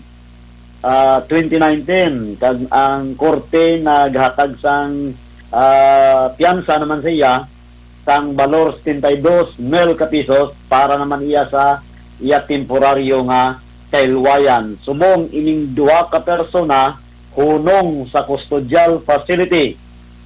ah, twenty nineteen, kag ang korte naghatag sang, ah, piyansa naman sa iya sang balor setenta y dos mil ka pisos para naman iya sa iya temporaryo nga kahilwayan. Subong ining duha ka persona hunong sa custodial facility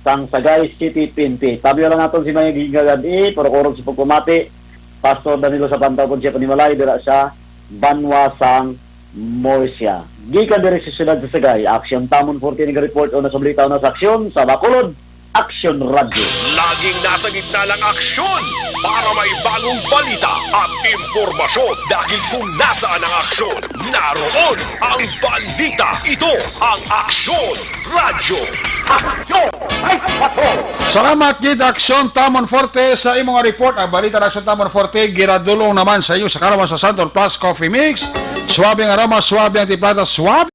sang Sagay City, P N P. Tabiyo lang naton si mga gigagad-i, pero kurog sa pagpamati, Pastor Danilo Sapantaw, Konsehal Panimalay, dira sa Banwa sang Murcia. Gikan diri sa siyudad sa Sagay, Aksyon Tamon Forte ni report o nasa balita o nasa aksyon sa Bacolod, Aksyon Radyo. Laging nasa gitna ng aksyon para may bagong balita at impormasyon. Dahil kung nasaan ang aksyon, naroon ang balita. Ito ang Aksyon Radyo. Aksyon! May patrol! Salamat gid, Aksyon Tamon Forte, sa imong report. Ang balita na sa Tamon Forte, giradulong naman sa iyo sa karawan sa Santon Plus Coffee Mix. Suabe ang aroma, suabe ang timpla, suabe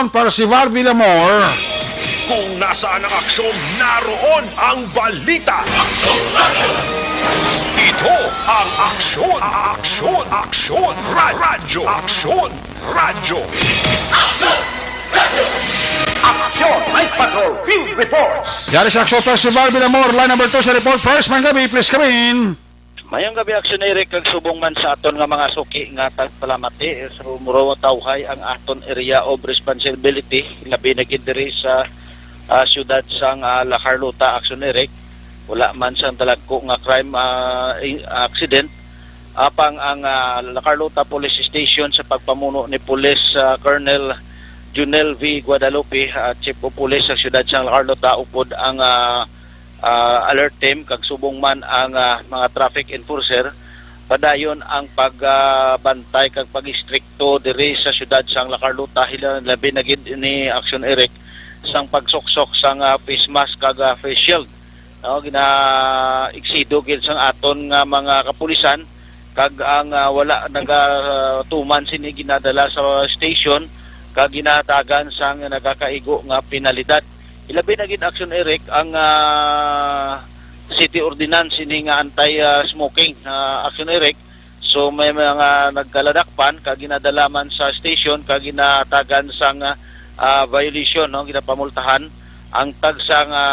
Percival Villamor. Kung nasaan ang aksyon, naroon ang balita. Ito ang Aksyon, Aksyon, Aksyon, Ra-, Radyo, Aksyon, Radyo. Aksyon! Aksyon! Night Patrol Field Reports! Yari sa Aksyon, Percival Villamor, line number two sa report. First, man gabi, please come in. Mayong gabi, Aksyon Eric, kag subong man sa aton nga mga suki nga tagpalamati. So, muro tawhay ang aton area of responsibility, labi na gid diri sa, ah, siyudad sang, ah, La Carlota, Aksyon Eric. Wala man sang dalagko nga crime, ah, i-, accident. Apang ang, ah, La Carlota Police Station sa pagpamuno ni Police, ah, Colonel Junel V Guadalupe, ah, Chief of Police sa siyudad sang La Carlota, upod ang, ah, ah, alert team kag subong man ang, ah, mga traffic enforcer, padayon ang pag, ah, bantay kag pag-istrikto diri sa siyudad sang La Carlota, hila-, labi na gid ni Aksyon Eric sang pagsuksok sang, ah, face mask kag, ah, face shield. No, gina-eksido gid sang aton nga mga kapulisan kag ang, ah, wala nagatuman sini ginadala sa station kag ginahatagan sang nagakaigo nga penalidad. Ilabi na gid, Aksyon Eric, ang, ah, city ordinance ini nga anti, ah, smoking, ah, Aksyon Eric. So, may mga nagkaladakpan kag ginadala man sa station kag ginatagan sang, ah, violation, no, ginapamultahan ang tagsa nga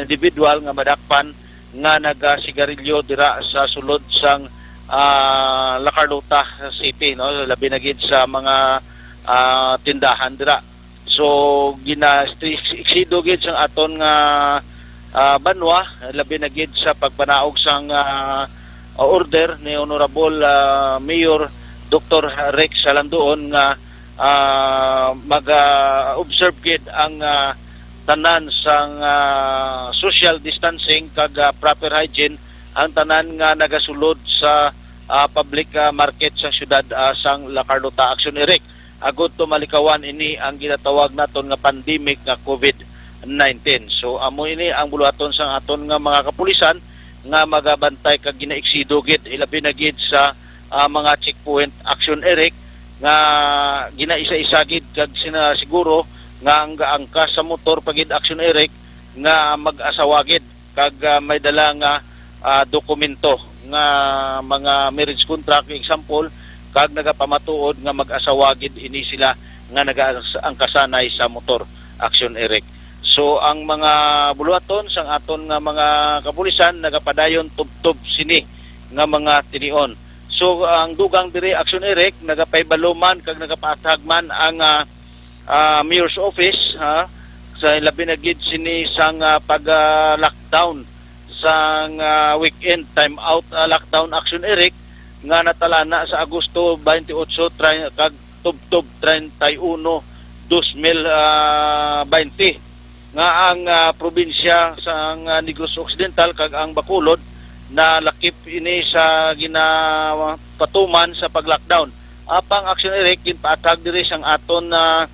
individual nga madakpan nga nagasigarilyo dira sa sulod sang, ah, La Carlota City, no, labi na gid sa mga, ah, tindahan dira. So, gina-, eksido gid sang aton nga, ah, banwa, labi na gid sa pagpanaog sang, ah, order ni Honorable, ah, Mayor Doktor Rex Salandoon nga, ah, mag, ah, observe gid ang, ah, tanan sang, ah, social distancing kag, ah, proper hygiene ang tanan nga nagasulod sa, ah, public, ah, market sa siyudad, ah, sang La Carlota, Aksyon Eric, agud to malikawan ini ang ginatawag naton nga pandemic nga COVID nineteen. So, amo ini ang buluhaton sang aton nga mga kapulisan nga magabantay kag ginaiksido gid, ilabi na gid sa, ah, mga checkpoint, Aksyon Eric, nga ginaisa-isa gid kag sina-, siguro nga ang gaangkas sa motor pa gid, Aksyon Eric, nga mag-asawa gid kag, ah, may dala nga, ah, dokumento nga mga marriage contract, example, kag nagapamatuod nga mag-asawa gid ini sila nga nagaangkasanay sa motor, Aksyon Eric. So, ang mga buluhaton sang aton nga mga kapulisan nagapadayon tubtob sini nga mga tinion. So, ang dugang diri, Aksyon Eric, nagapahibalo man kag nagapaathag man ang, ah, ah, mayor's office, ha, sa labi na gid sini sang, ah, pag, ah, lockdown sang, ah, weekend time out, ah, lockdown, Aksyon Eric, nga natalana sa Agosto twenty-eight, tri-, kag tubtob treinta y uno, dos mil, ah, baynte, nga ang, ah, probinsya sang, ah, Negros Occidental kag ang Bacolod nalakip ini sa ginapatuman sa pag-lockdown. Apang, Aksyon Eric, ginpaathag diri sang aton, ah,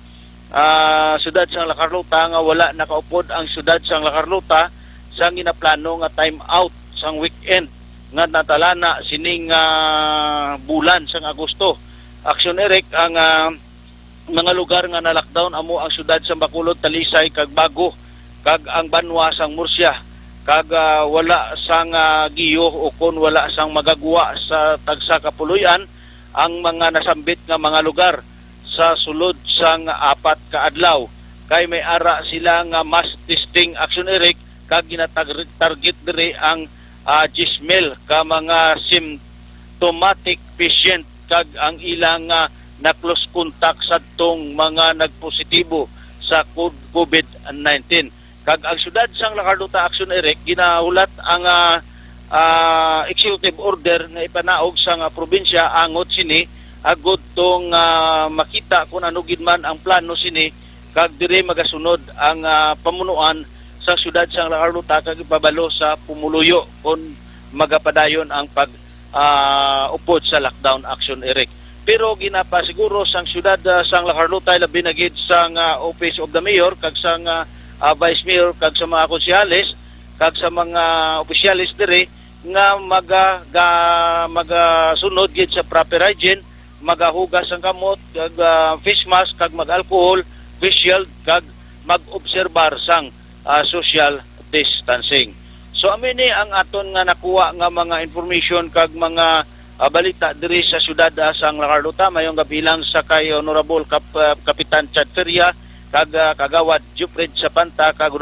ah, siyudad sang La Carlota nga wala nakaupod ang siyudad sang La Carlota sa ginaplano nga time out sang weekend nga natalana sining, ah, bulan sang Agosto. Aksyon Eric, ang, ah, mga lugar nga na-lockdown amo ang siyudad sang Bacolod, Talisay, kag Bago, kag ang banwa sang Murcia. kag, ah, wala sang, ah, giyo o kon wala sang magagwa sa tagsa ka puloy-an ang mga nasambit nga mga lugar sa sulod sang apat ka adlaw, kay may ara sila nga mass testing, Action Eric, kag ginatarget diri ang, ah, diyes mil ka mga symptomatic patient kag ang ilang, ah, na-close contact sadtong mga nagpositibo sa co-, covid nineteen. Kag ang siyudad sang La Carlota, Action Eric, ginahulat ang, ah, ah, executive order nga ipanaog sang, ah, probinsya angot sini, agod tong, ah, makita kung ano gid man ang plano sini, kag diri magasunod ang, ah, pamunuan sa siyudad sang La Carlota kag ipabalo sa pumuluyo kon magapadayon ang pag, ah, upod sa lockdown, Action Eric. Pero ginapasiguro sang siyudad, ah, sang La Carlota, labi na gid sang, ah, Office of the Mayor kag sang, ah, ah, Vice Mayor kag sa mga konsehales kag sa mga opisyales diri nga maga-, ga-, magasunod gid sa proper hygiene, magahugas ang kamot, kag, ah, face mask kag mag-alcohol, face shield kag mag-obserbar sang, ah, social distancing. So, amo ni ang aton nga nakuha nga mga information kag mga, ah, balita diri sa siyudad, ah, sang La Carlota. Mayong gabi lang sa kay Honorable Kap-, ah, Kapitan Chad Feria kag, ah, Kagawad Jupred Sapanta kag,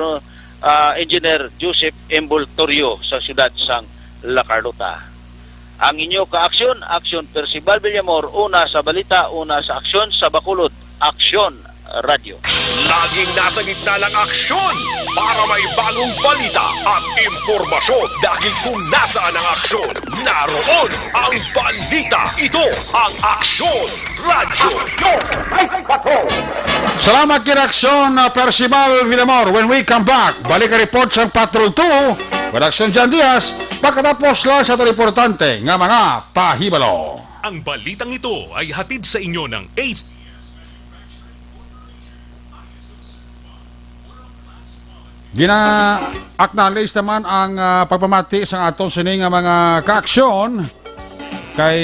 ah, Engineer Joseph Embultorio sa siyudad sang La Carlota. Ang inyo ka-aksyon, Aksyon Percival Villamor, una sa balita, una sa aksyon, sa Bacolod, Aksyon Radyo. Laging nasa gitna ng aksyon para may bagong balita at impormasyon. Dahil kung nasaan ang aksyon, naroon ang balita. Ito ang Aksyon Radyo. Salamat kay Aksyon, uh, Percival Villamor. When we come back, balik ang report sang Patrol two with Aksyon Jan Diaz. Pagkatapos lang sa aton importante nga mga pahibalo. Ang balitang ito ay hatid sa inyo ng A C S. Gina-acknowledge naman ang, ah, pagpamati sa aton sini nga mga kaaksyon kay,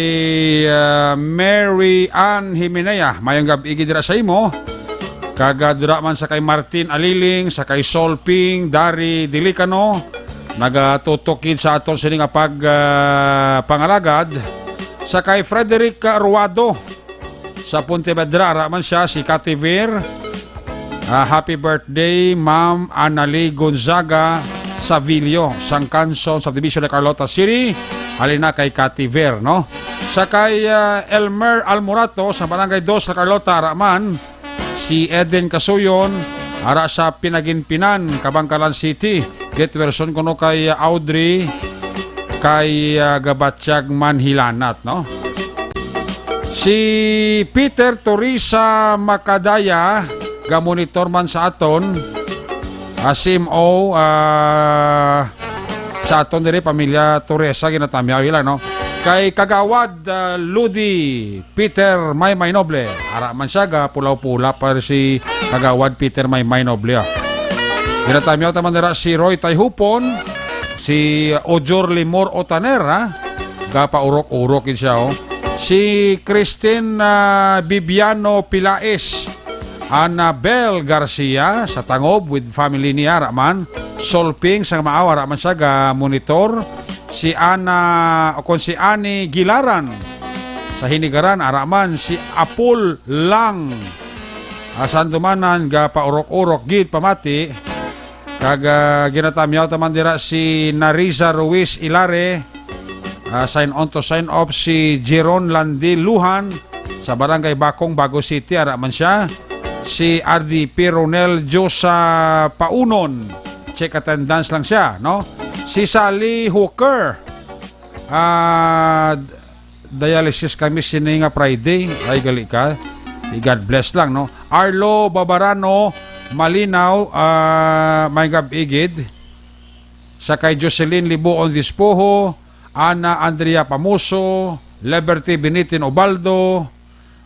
ah, Mary Ann Himenea. Mayong gab-i gid dira sa imo. Kag, ah, dira man sa kay Martin Aliling, sa kay Sol Ping, Dari Dilicano, nagatutok gid sa aton sini nga pag, ah, pangalagad. Sa kay Frederick Ruado, sa Pontevedra, ara man siya, si Kativer. Ah, happy birthday, Ma'am Anali Gonzaga Savilio, sang Kanson Subdivision ng Carlota City. Halin na kay Kativer, no? Sa kay, ah, Elmer Almorato, sa Barangay Dos, sa Carlota, ara man, si Eden Kasuyon, ara sa Pinaginpinan, Kabangkalan City. Getwerson kuno kay, ah, Audrey, kay, ah, Gabatyag Manhilanat, no? Si Peter Torisa Macadaya, gamonitor man sa aton, ah, C M O, ah, sa aton diri, pamilya Torresa, ginatamyaw ila, no? Kay Kagawad, ah, Ludi Peter Maymay Noble. Ara man siya, ga pulaw-pula pa si Kagawad Peter Maymay Noble, ah. Ginatamyaw ta man dira si Roy Tayhupon, si Ojor Limor Otaner, ah. Ga paurok-urok gid siya, oh. Si Christine, ah, Bibiano Pilaes, Annabel Garcia sa Tangob with family niya, ara man. Solping sa Maaw, ara man siya ga monitor. Si Ana, o kon si Ani Gilaran sa Hinigaran, ara man. Si Apol Lang, ah, Sandumanan, ga paurok-urok gid pamati. Kag, ah, ginatamyaw ta man dira si Narisa Ruiz Ilare, ah, sign on to sign off si Jeron Landi Luhan sa Barangay Bakong, Bago City, ara man siya. Si R D P Ronel Dios sa Paunon, check attendance lang siya, no? Si Sally Hooker, ah, dialysis kami sini nga Friday. Ay, gali ka. I-God bless lang, no? Arlo Babarano Malinaw, ah, may gab-i gid. Sa kay Jocelyn Libuon Dispoho, Ana Andrea Pamuso, Liberty Binitin Ubaldo,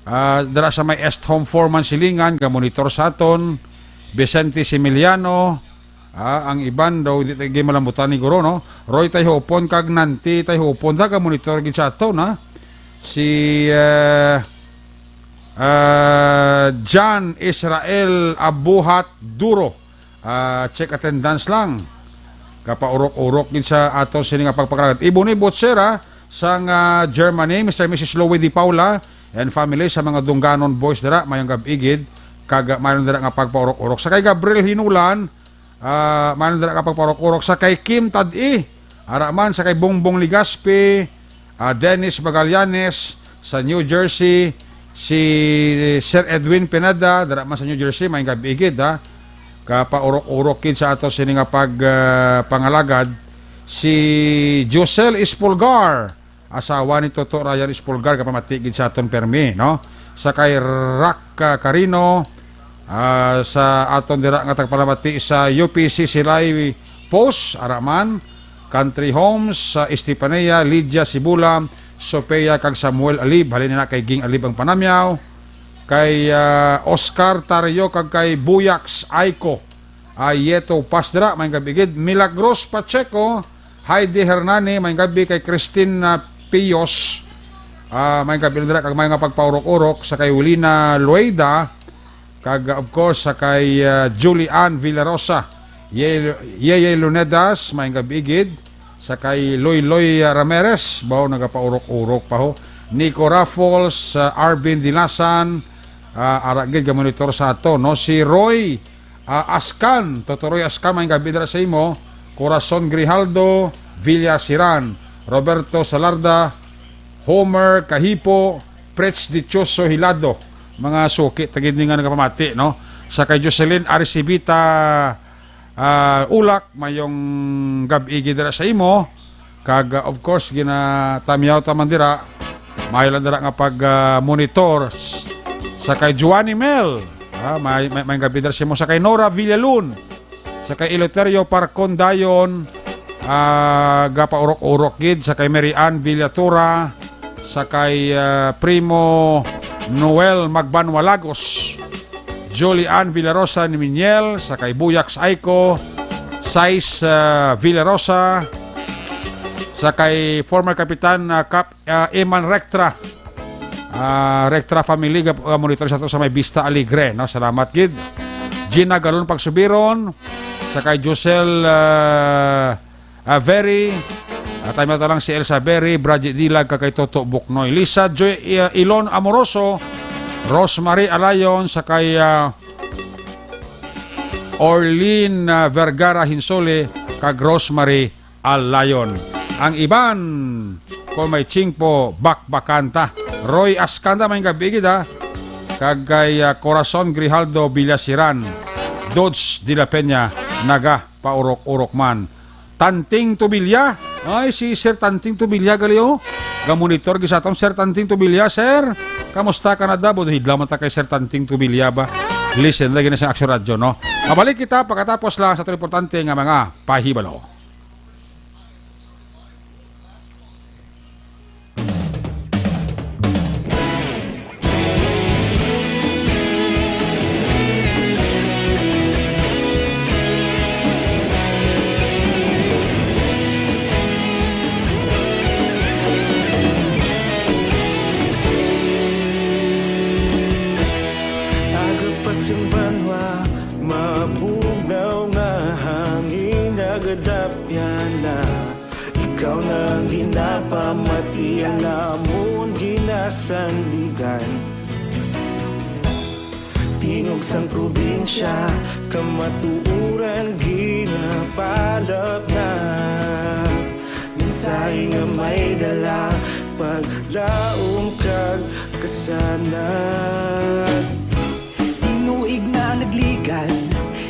ah, dira sa may Est Home Foreman Silingan, gamonitor sa aton, Vicente Similiano, ah, ang iban daw, di tayo malambutan ni Guro, no? Roy Tayhupon kag Nanti Tayhupon, da, gamonitor gid sa aton, ha? Si, ah, ah, John Israel Abuhat Duro, ah, check attendance lang. Kapaurok-urok gid sa ato sini nga pagpakalagad. Ibon ni Butsera sang, ah, Germany, Mister and Missus Louie Di Paula and family, sa mga Dunganon boys dira, mayong gab-i gid, kag, ah, mayroon dira nga pagpaurok-urok. Sa kay Gabriel Hinulan, ah, mayroon dira nga pagpaurok-urok. Sa kay Kim Tad-i, ara man, sa kay Bongbong Ligaspi, ah, Dennis Magallanes sa New Jersey, si Sir Edwin Pineda, dira man sa New Jersey, may gab-i gid, ha. Kapaurok-urok gid sa ato sini nga pag, ah, pangalagad, si Josel Espulgar, asawa ni Toto Ryan Espulgar, kapamati gid sa aton permi, no? Sa kay Rak, ah, Carino, ah, sa aton dira nga tagpalamati sa U P C Silay Post, ara man, Country Homes, sa Estepania, Lydia Sibula, Sophia, kag Samuel Alib, halin na kay Ging Alib ang panamyaw, kay, ah, Oscar Tario, kag kay Buyaks Aiko, ah, Yeto Pasdra, may gab-i gid, Milagros Pacheco, Heidi Hernani, may gab-i kay Christine, ah, Pios, ah, may gab-i dira, kag may nga pagpaurok-urok sa kay Wilina Lueda, kag, ah, of course, sa kay, ah, Julie Ann Villarosa, Ye-, Yeye Lunedas, may gab-i gid, sa kay Loyloy, ah, Ramirez, baw nagapaurok-urok pa ho. Nico Raffles, ah, Arvin Dilasan, ah, ara gid ga monitor sa ato, no? Si Roy, ah, Ascan, Toto Roy Ascan, may gab-i dira sa imo. Corazon Grijaldo, Villa Siran, Roberto Salarda, Homer Kahipo, Pritz Dichoso Hilado. Mga suki ta gid ni nga nagapamati, no? Sa kay Jocelyn Arcibita, ah, Ulak, mayong gab-i gid dira sa imo. Kag, ah, of course, ginatamyaw ta man dira. Maayo lang dira nga pag, ah, monitor s-, sa kay Joanny Mel. Ah, may, may, may gab-i dira sa imo. Sa kay Nora Villalun. Sa kay Eleuterio Parcon dayon, ah, gapaurok-urok gid. Sa kay Mary Ann Villatura, sa kay, ah, Primo Noel Magbanwa Lagos, Julie Ann Villarosa ni Miniel, sa kay Buyaks Aiko, Sais, ah, Villarosa, sa kay former Kapitan, ah, Kap, ah, Eman Rectra. Ah, Rectra family, gap-, ah, monitor sa to sa may Vista Alegre, no? Salamat gid. Gina Galon Pagsubiron, sa kay Josel, ah, ah, Very, ah, tayo lang si Elsa Very, Bradget Dilag, kag kay Toto Buknoy. Lisa Joy, ah, Ilon Amoroso, Rosemary Alayon, sa kay, ah, Orlene, ah, Vergara Hinsole, kag Rosemary Alayon. Ang iban, kung may tsingpo, bakbakan ta. Roy Ascanda, may gabi gid, ha. Kag kay, ah, Corazon Grijaldo Villasiran, Dodge de la Peña, naga paurok-urok man. Tanting Tubilla. Ay, si Sir Tanting Tubilla, gali, oh. Gamonitor gid sa aton, Sir Tanting Tubilla, sir. Kamusta ka na, Dab? Hidlaw man ta kay Sir Tanting Tubilla ba? Listen lagi na sa Action Radio, no? Mabalik kita pagkatapos lang sa aton importante nga mga pahibalo. Agapas ang banwa, mabugnaw nga hangin, nagadapyan na. Ikaw na ang ginapamati, ang amon ginasandigan. Tingog sang probinsya, kamatuoran ginapalapnap. Mensahe nga may dala, paglaom kag kasanag. Tinuig na nagligad,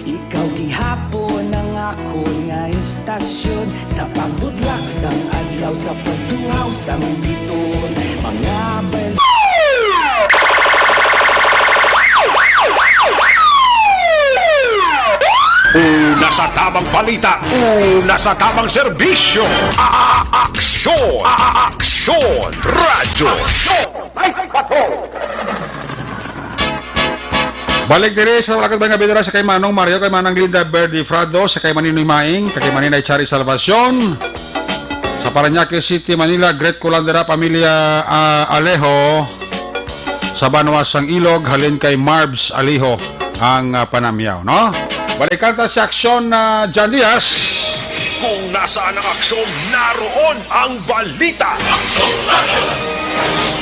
ikaw gihapon ang akon nga istasyon. Sa pagbudlak sang adlaw, sa pagtuhaw sang biton, mga bal- Una sa tabang balita, una sa tabang serbisyo. A-, a-, aksyon, a-, a-, aksyon, radyo. Aksyon! Balik diri sa Malakad ba nga Bidara, sa kay Manong Mario, kay Manang Linda Verdi Frado, sa kay Maninoy Maing, kay Maninay Chari Salvacion. Sa Parañaque City, Manila, Great Kulandera, pamilya, ah, Alejo, sa Banwa sang Ilog, halin kay Marbs Alejo ang, ah, panamyaw, no? Balikan ta si Aksyon, ah, John Diaz. Kung nasaan ang aksyon, naroon ang balita.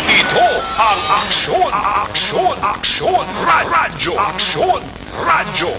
Ito ang Aksyon, Aksyon, Aksyon, Ra- Radyo, Aksyon, Radyo.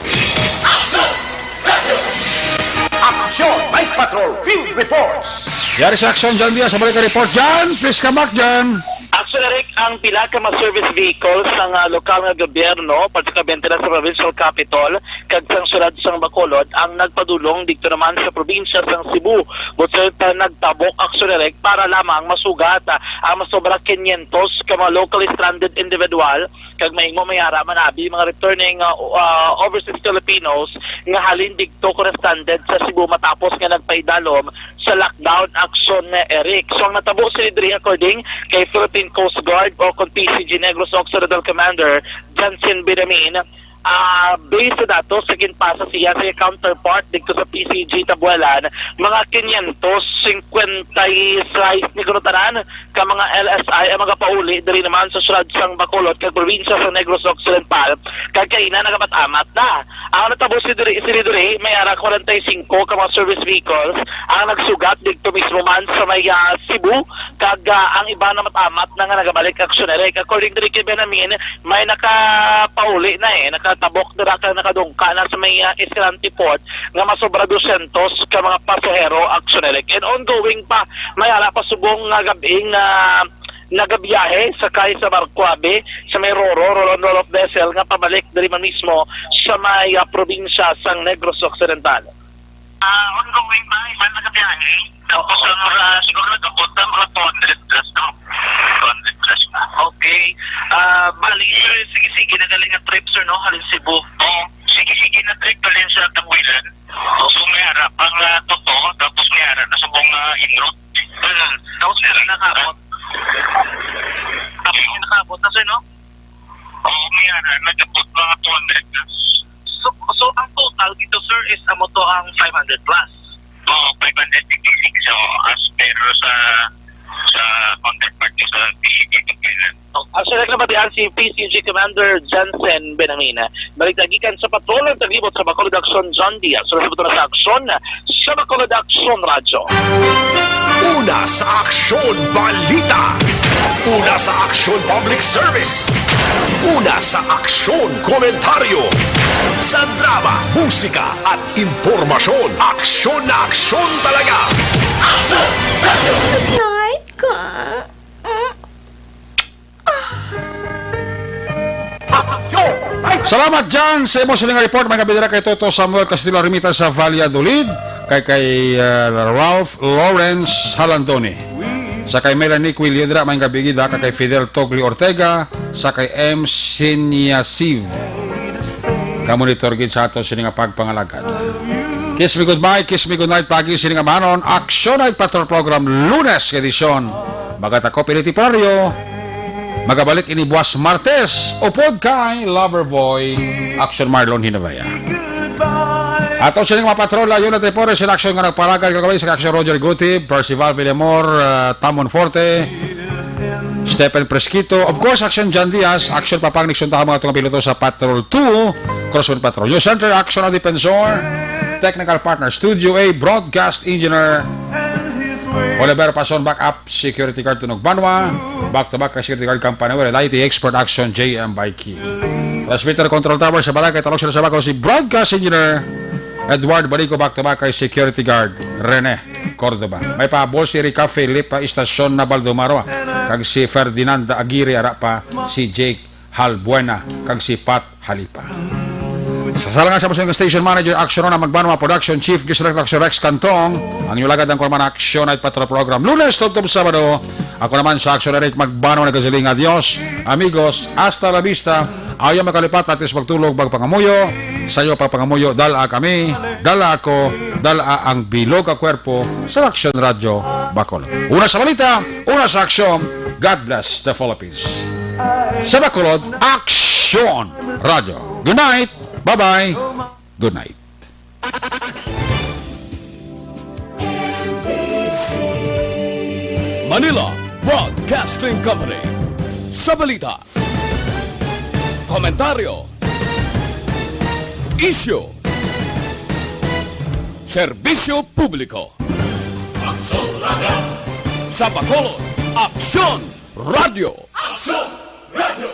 Aksyon Night Patrol Field Reports. Yari sa Aksyon, John Diaz, sa balik report. John, please come back, John. Actually, Rick, ang pila ka mga service vehicles sang, ah, lokal nga gobyerno, partikularmente na sa provincial capital, kag sang siyudad sang Bacolod, ang nagpadulong dito naman sa probinsya sang Cebu. Buot silingan, nagtabok, actually, Rick, para lamang masugat, ah, ang masobra quinientos ka mga locally stranded individual, kag mahimo may ara man abi mga returning, ah, ah, overseas Filipinos nga halin didto kon stranded sa Cebu matapos nga nagpaidalom sa lockdown action ni Eric. So, ang natabo sini diri, according kay Philippine Coast Guard o kon P C G Negros Occidental Commander Jansen Benamin, ah, based sa datos sa ginpasa siya sa iya counterpart dito sa P C G Tabuelan, mga quinientos cincuenta y seis ni kuno tanan ka mga L S I ang magapauli diri naman sa siyudad sang Bacolod kag probinsya sa Negros Occidental, kag kaina nagamat-amat na. Ang natabo si diri, si diri, may ara forty-five ka mga service vehicles ang nagsugat didto mismo man sa may, ah, Cebu, kag, ah, ang iba na mat-amat na nga nagabalik aksyon, Eric. According diri kay Benamin, may nakapauli na, eh, nakatabok dira kag nakadungka na sa may, ah, Escalante Port nga masobra dosyentos ka mga pasahero aksyon, Eric. And ongoing pa, may ara pa subong nga gab-ing, ah, nagabiyahe sakay sa barko abi sa may Roro, roll on roll off vessel nga pabalik diri man mismo sa may, ah, probinsya sang Negros Occidental. Ah, ongoing pa, iban nagabiyahe. Tapos ang mga, siguro nagabot na mga two hundred plus, no? Two hundred plus na. Okay. Ah, bali, sir, sige-sige na galing ang trip, sir, no? Halin Cebu. Oo, sige-sige na trip, halin sa Tabuelan. So, may ara pang, ah, Toto, tapos may ara na subong, ah, Inro. Hmm. Tapos may ara na Kabot. Tapos may nakaabot na, sir, no? Oo, may ara, nag-abot mga two hundred na. So, so ang total dito, sir, is amo to ang five hundred plus? Oo, five hundred fifty-six. So, as per sa, sa counterpart ko sa P C G Pagkailan. Oh, ang sila nabatian si P C G Commander Jansen Benamina. Balita gikan sa patrol ang taglibot sa Bacolod Aksyon, John Diaz. Sa resulta na sa aksyon sa Bacolod Aksyon Radyo. Una sa aksyon, balita. Una sa aksyon, public service. Una sa aksyon, komentaryo. Sa drama, musika, at impormasyon, aksyon na aksyon talaga. Aksyon! Radyo! Night ka. Salamat, Jan, sa imo sining report. May kabidira kay Toto Samuel Castillo Armita sa Valladolid, kay, kay, uh, Ralph Lawrence Halandoni, sa kay Melanie Quiliedra, may kabigida, kay, kay Fidel Togli Ortega, sa kay M Sinyasiv. Kamonitor gid sa ato sini nga pagpangalagad. Kiss me goodbye, kiss me goodnight, pagi sini nga manon. Aksyon Night Patrol Program, Lunes nga edisyon. Magatakop ini temporaryo. Magabalik ini buwas Martes, upod kay Lover Boy, Action Marlon Hinavaya. Ato sining mapatrol, Yona Tripores, in action nga nagpalagan, kagabay sa action Roger Gutib, Percival Villamor, uh, Tamon Forte, Stephen Presquito, of course, action John Diaz, action Papang Nixon, taha mga tunga piloto sa Patrol two, Crosswind Patrol. News Center, action ang Defensor, technical partner, Studio A, broadcast engineer, Oliver Pason, backup security guard Tunog Banwa, back to back kay security guard Kampana, I T expert action J M Baiki. Transmitter control tower sa Barangay Talok, sa Sabaco, si broadcast engineer Edward Balico, back to back kay security guard Rene Cordoba. May pahabol si Rica Felipe, istasyon na Baldomaro, kag si Ferdinand Aguirre, ara pa si Jake Halbuena, kag si Pat Halipa. Sa salangan sa Muslim Station Manager, Action Rona Magbanwa, Production Chief, News Director Action Rex Cantong, ang inyong lagad ang Kurman Action Night Patrol Program, Lunes tubtob Sabado. Ako naman sa Action Eric Magbanwa, nagasiling, "Adios, amigos, hasta la vista." Ayaw makalipat, atis magtulog, magpangamuyo. Sa iyo pagpangamuyo, dala kami, dala ako, dala ang bilog a kwerpo sa Action Radyo Bacolod. Una sa balita, una sa aksyon, God bless the Philippines. Sa Bacolod, Aksyon Radyo. Good night. Bye-bye. Good night. Manila Broadcasting Company. Sa balita, komentaryo, isyu, Serbisyo publiko. Aksyon Radio. Sa Bacolod, Aksyon Radio. Aksyon Radio.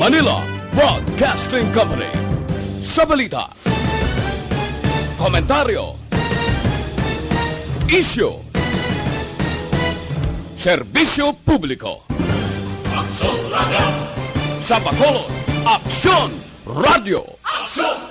Manila Broadcasting Company. Sa balita, komentaryo, isyu, serbisyo publiko. Aksyon Radio. Sa Bacolod, Aksyon Radio. Aksyon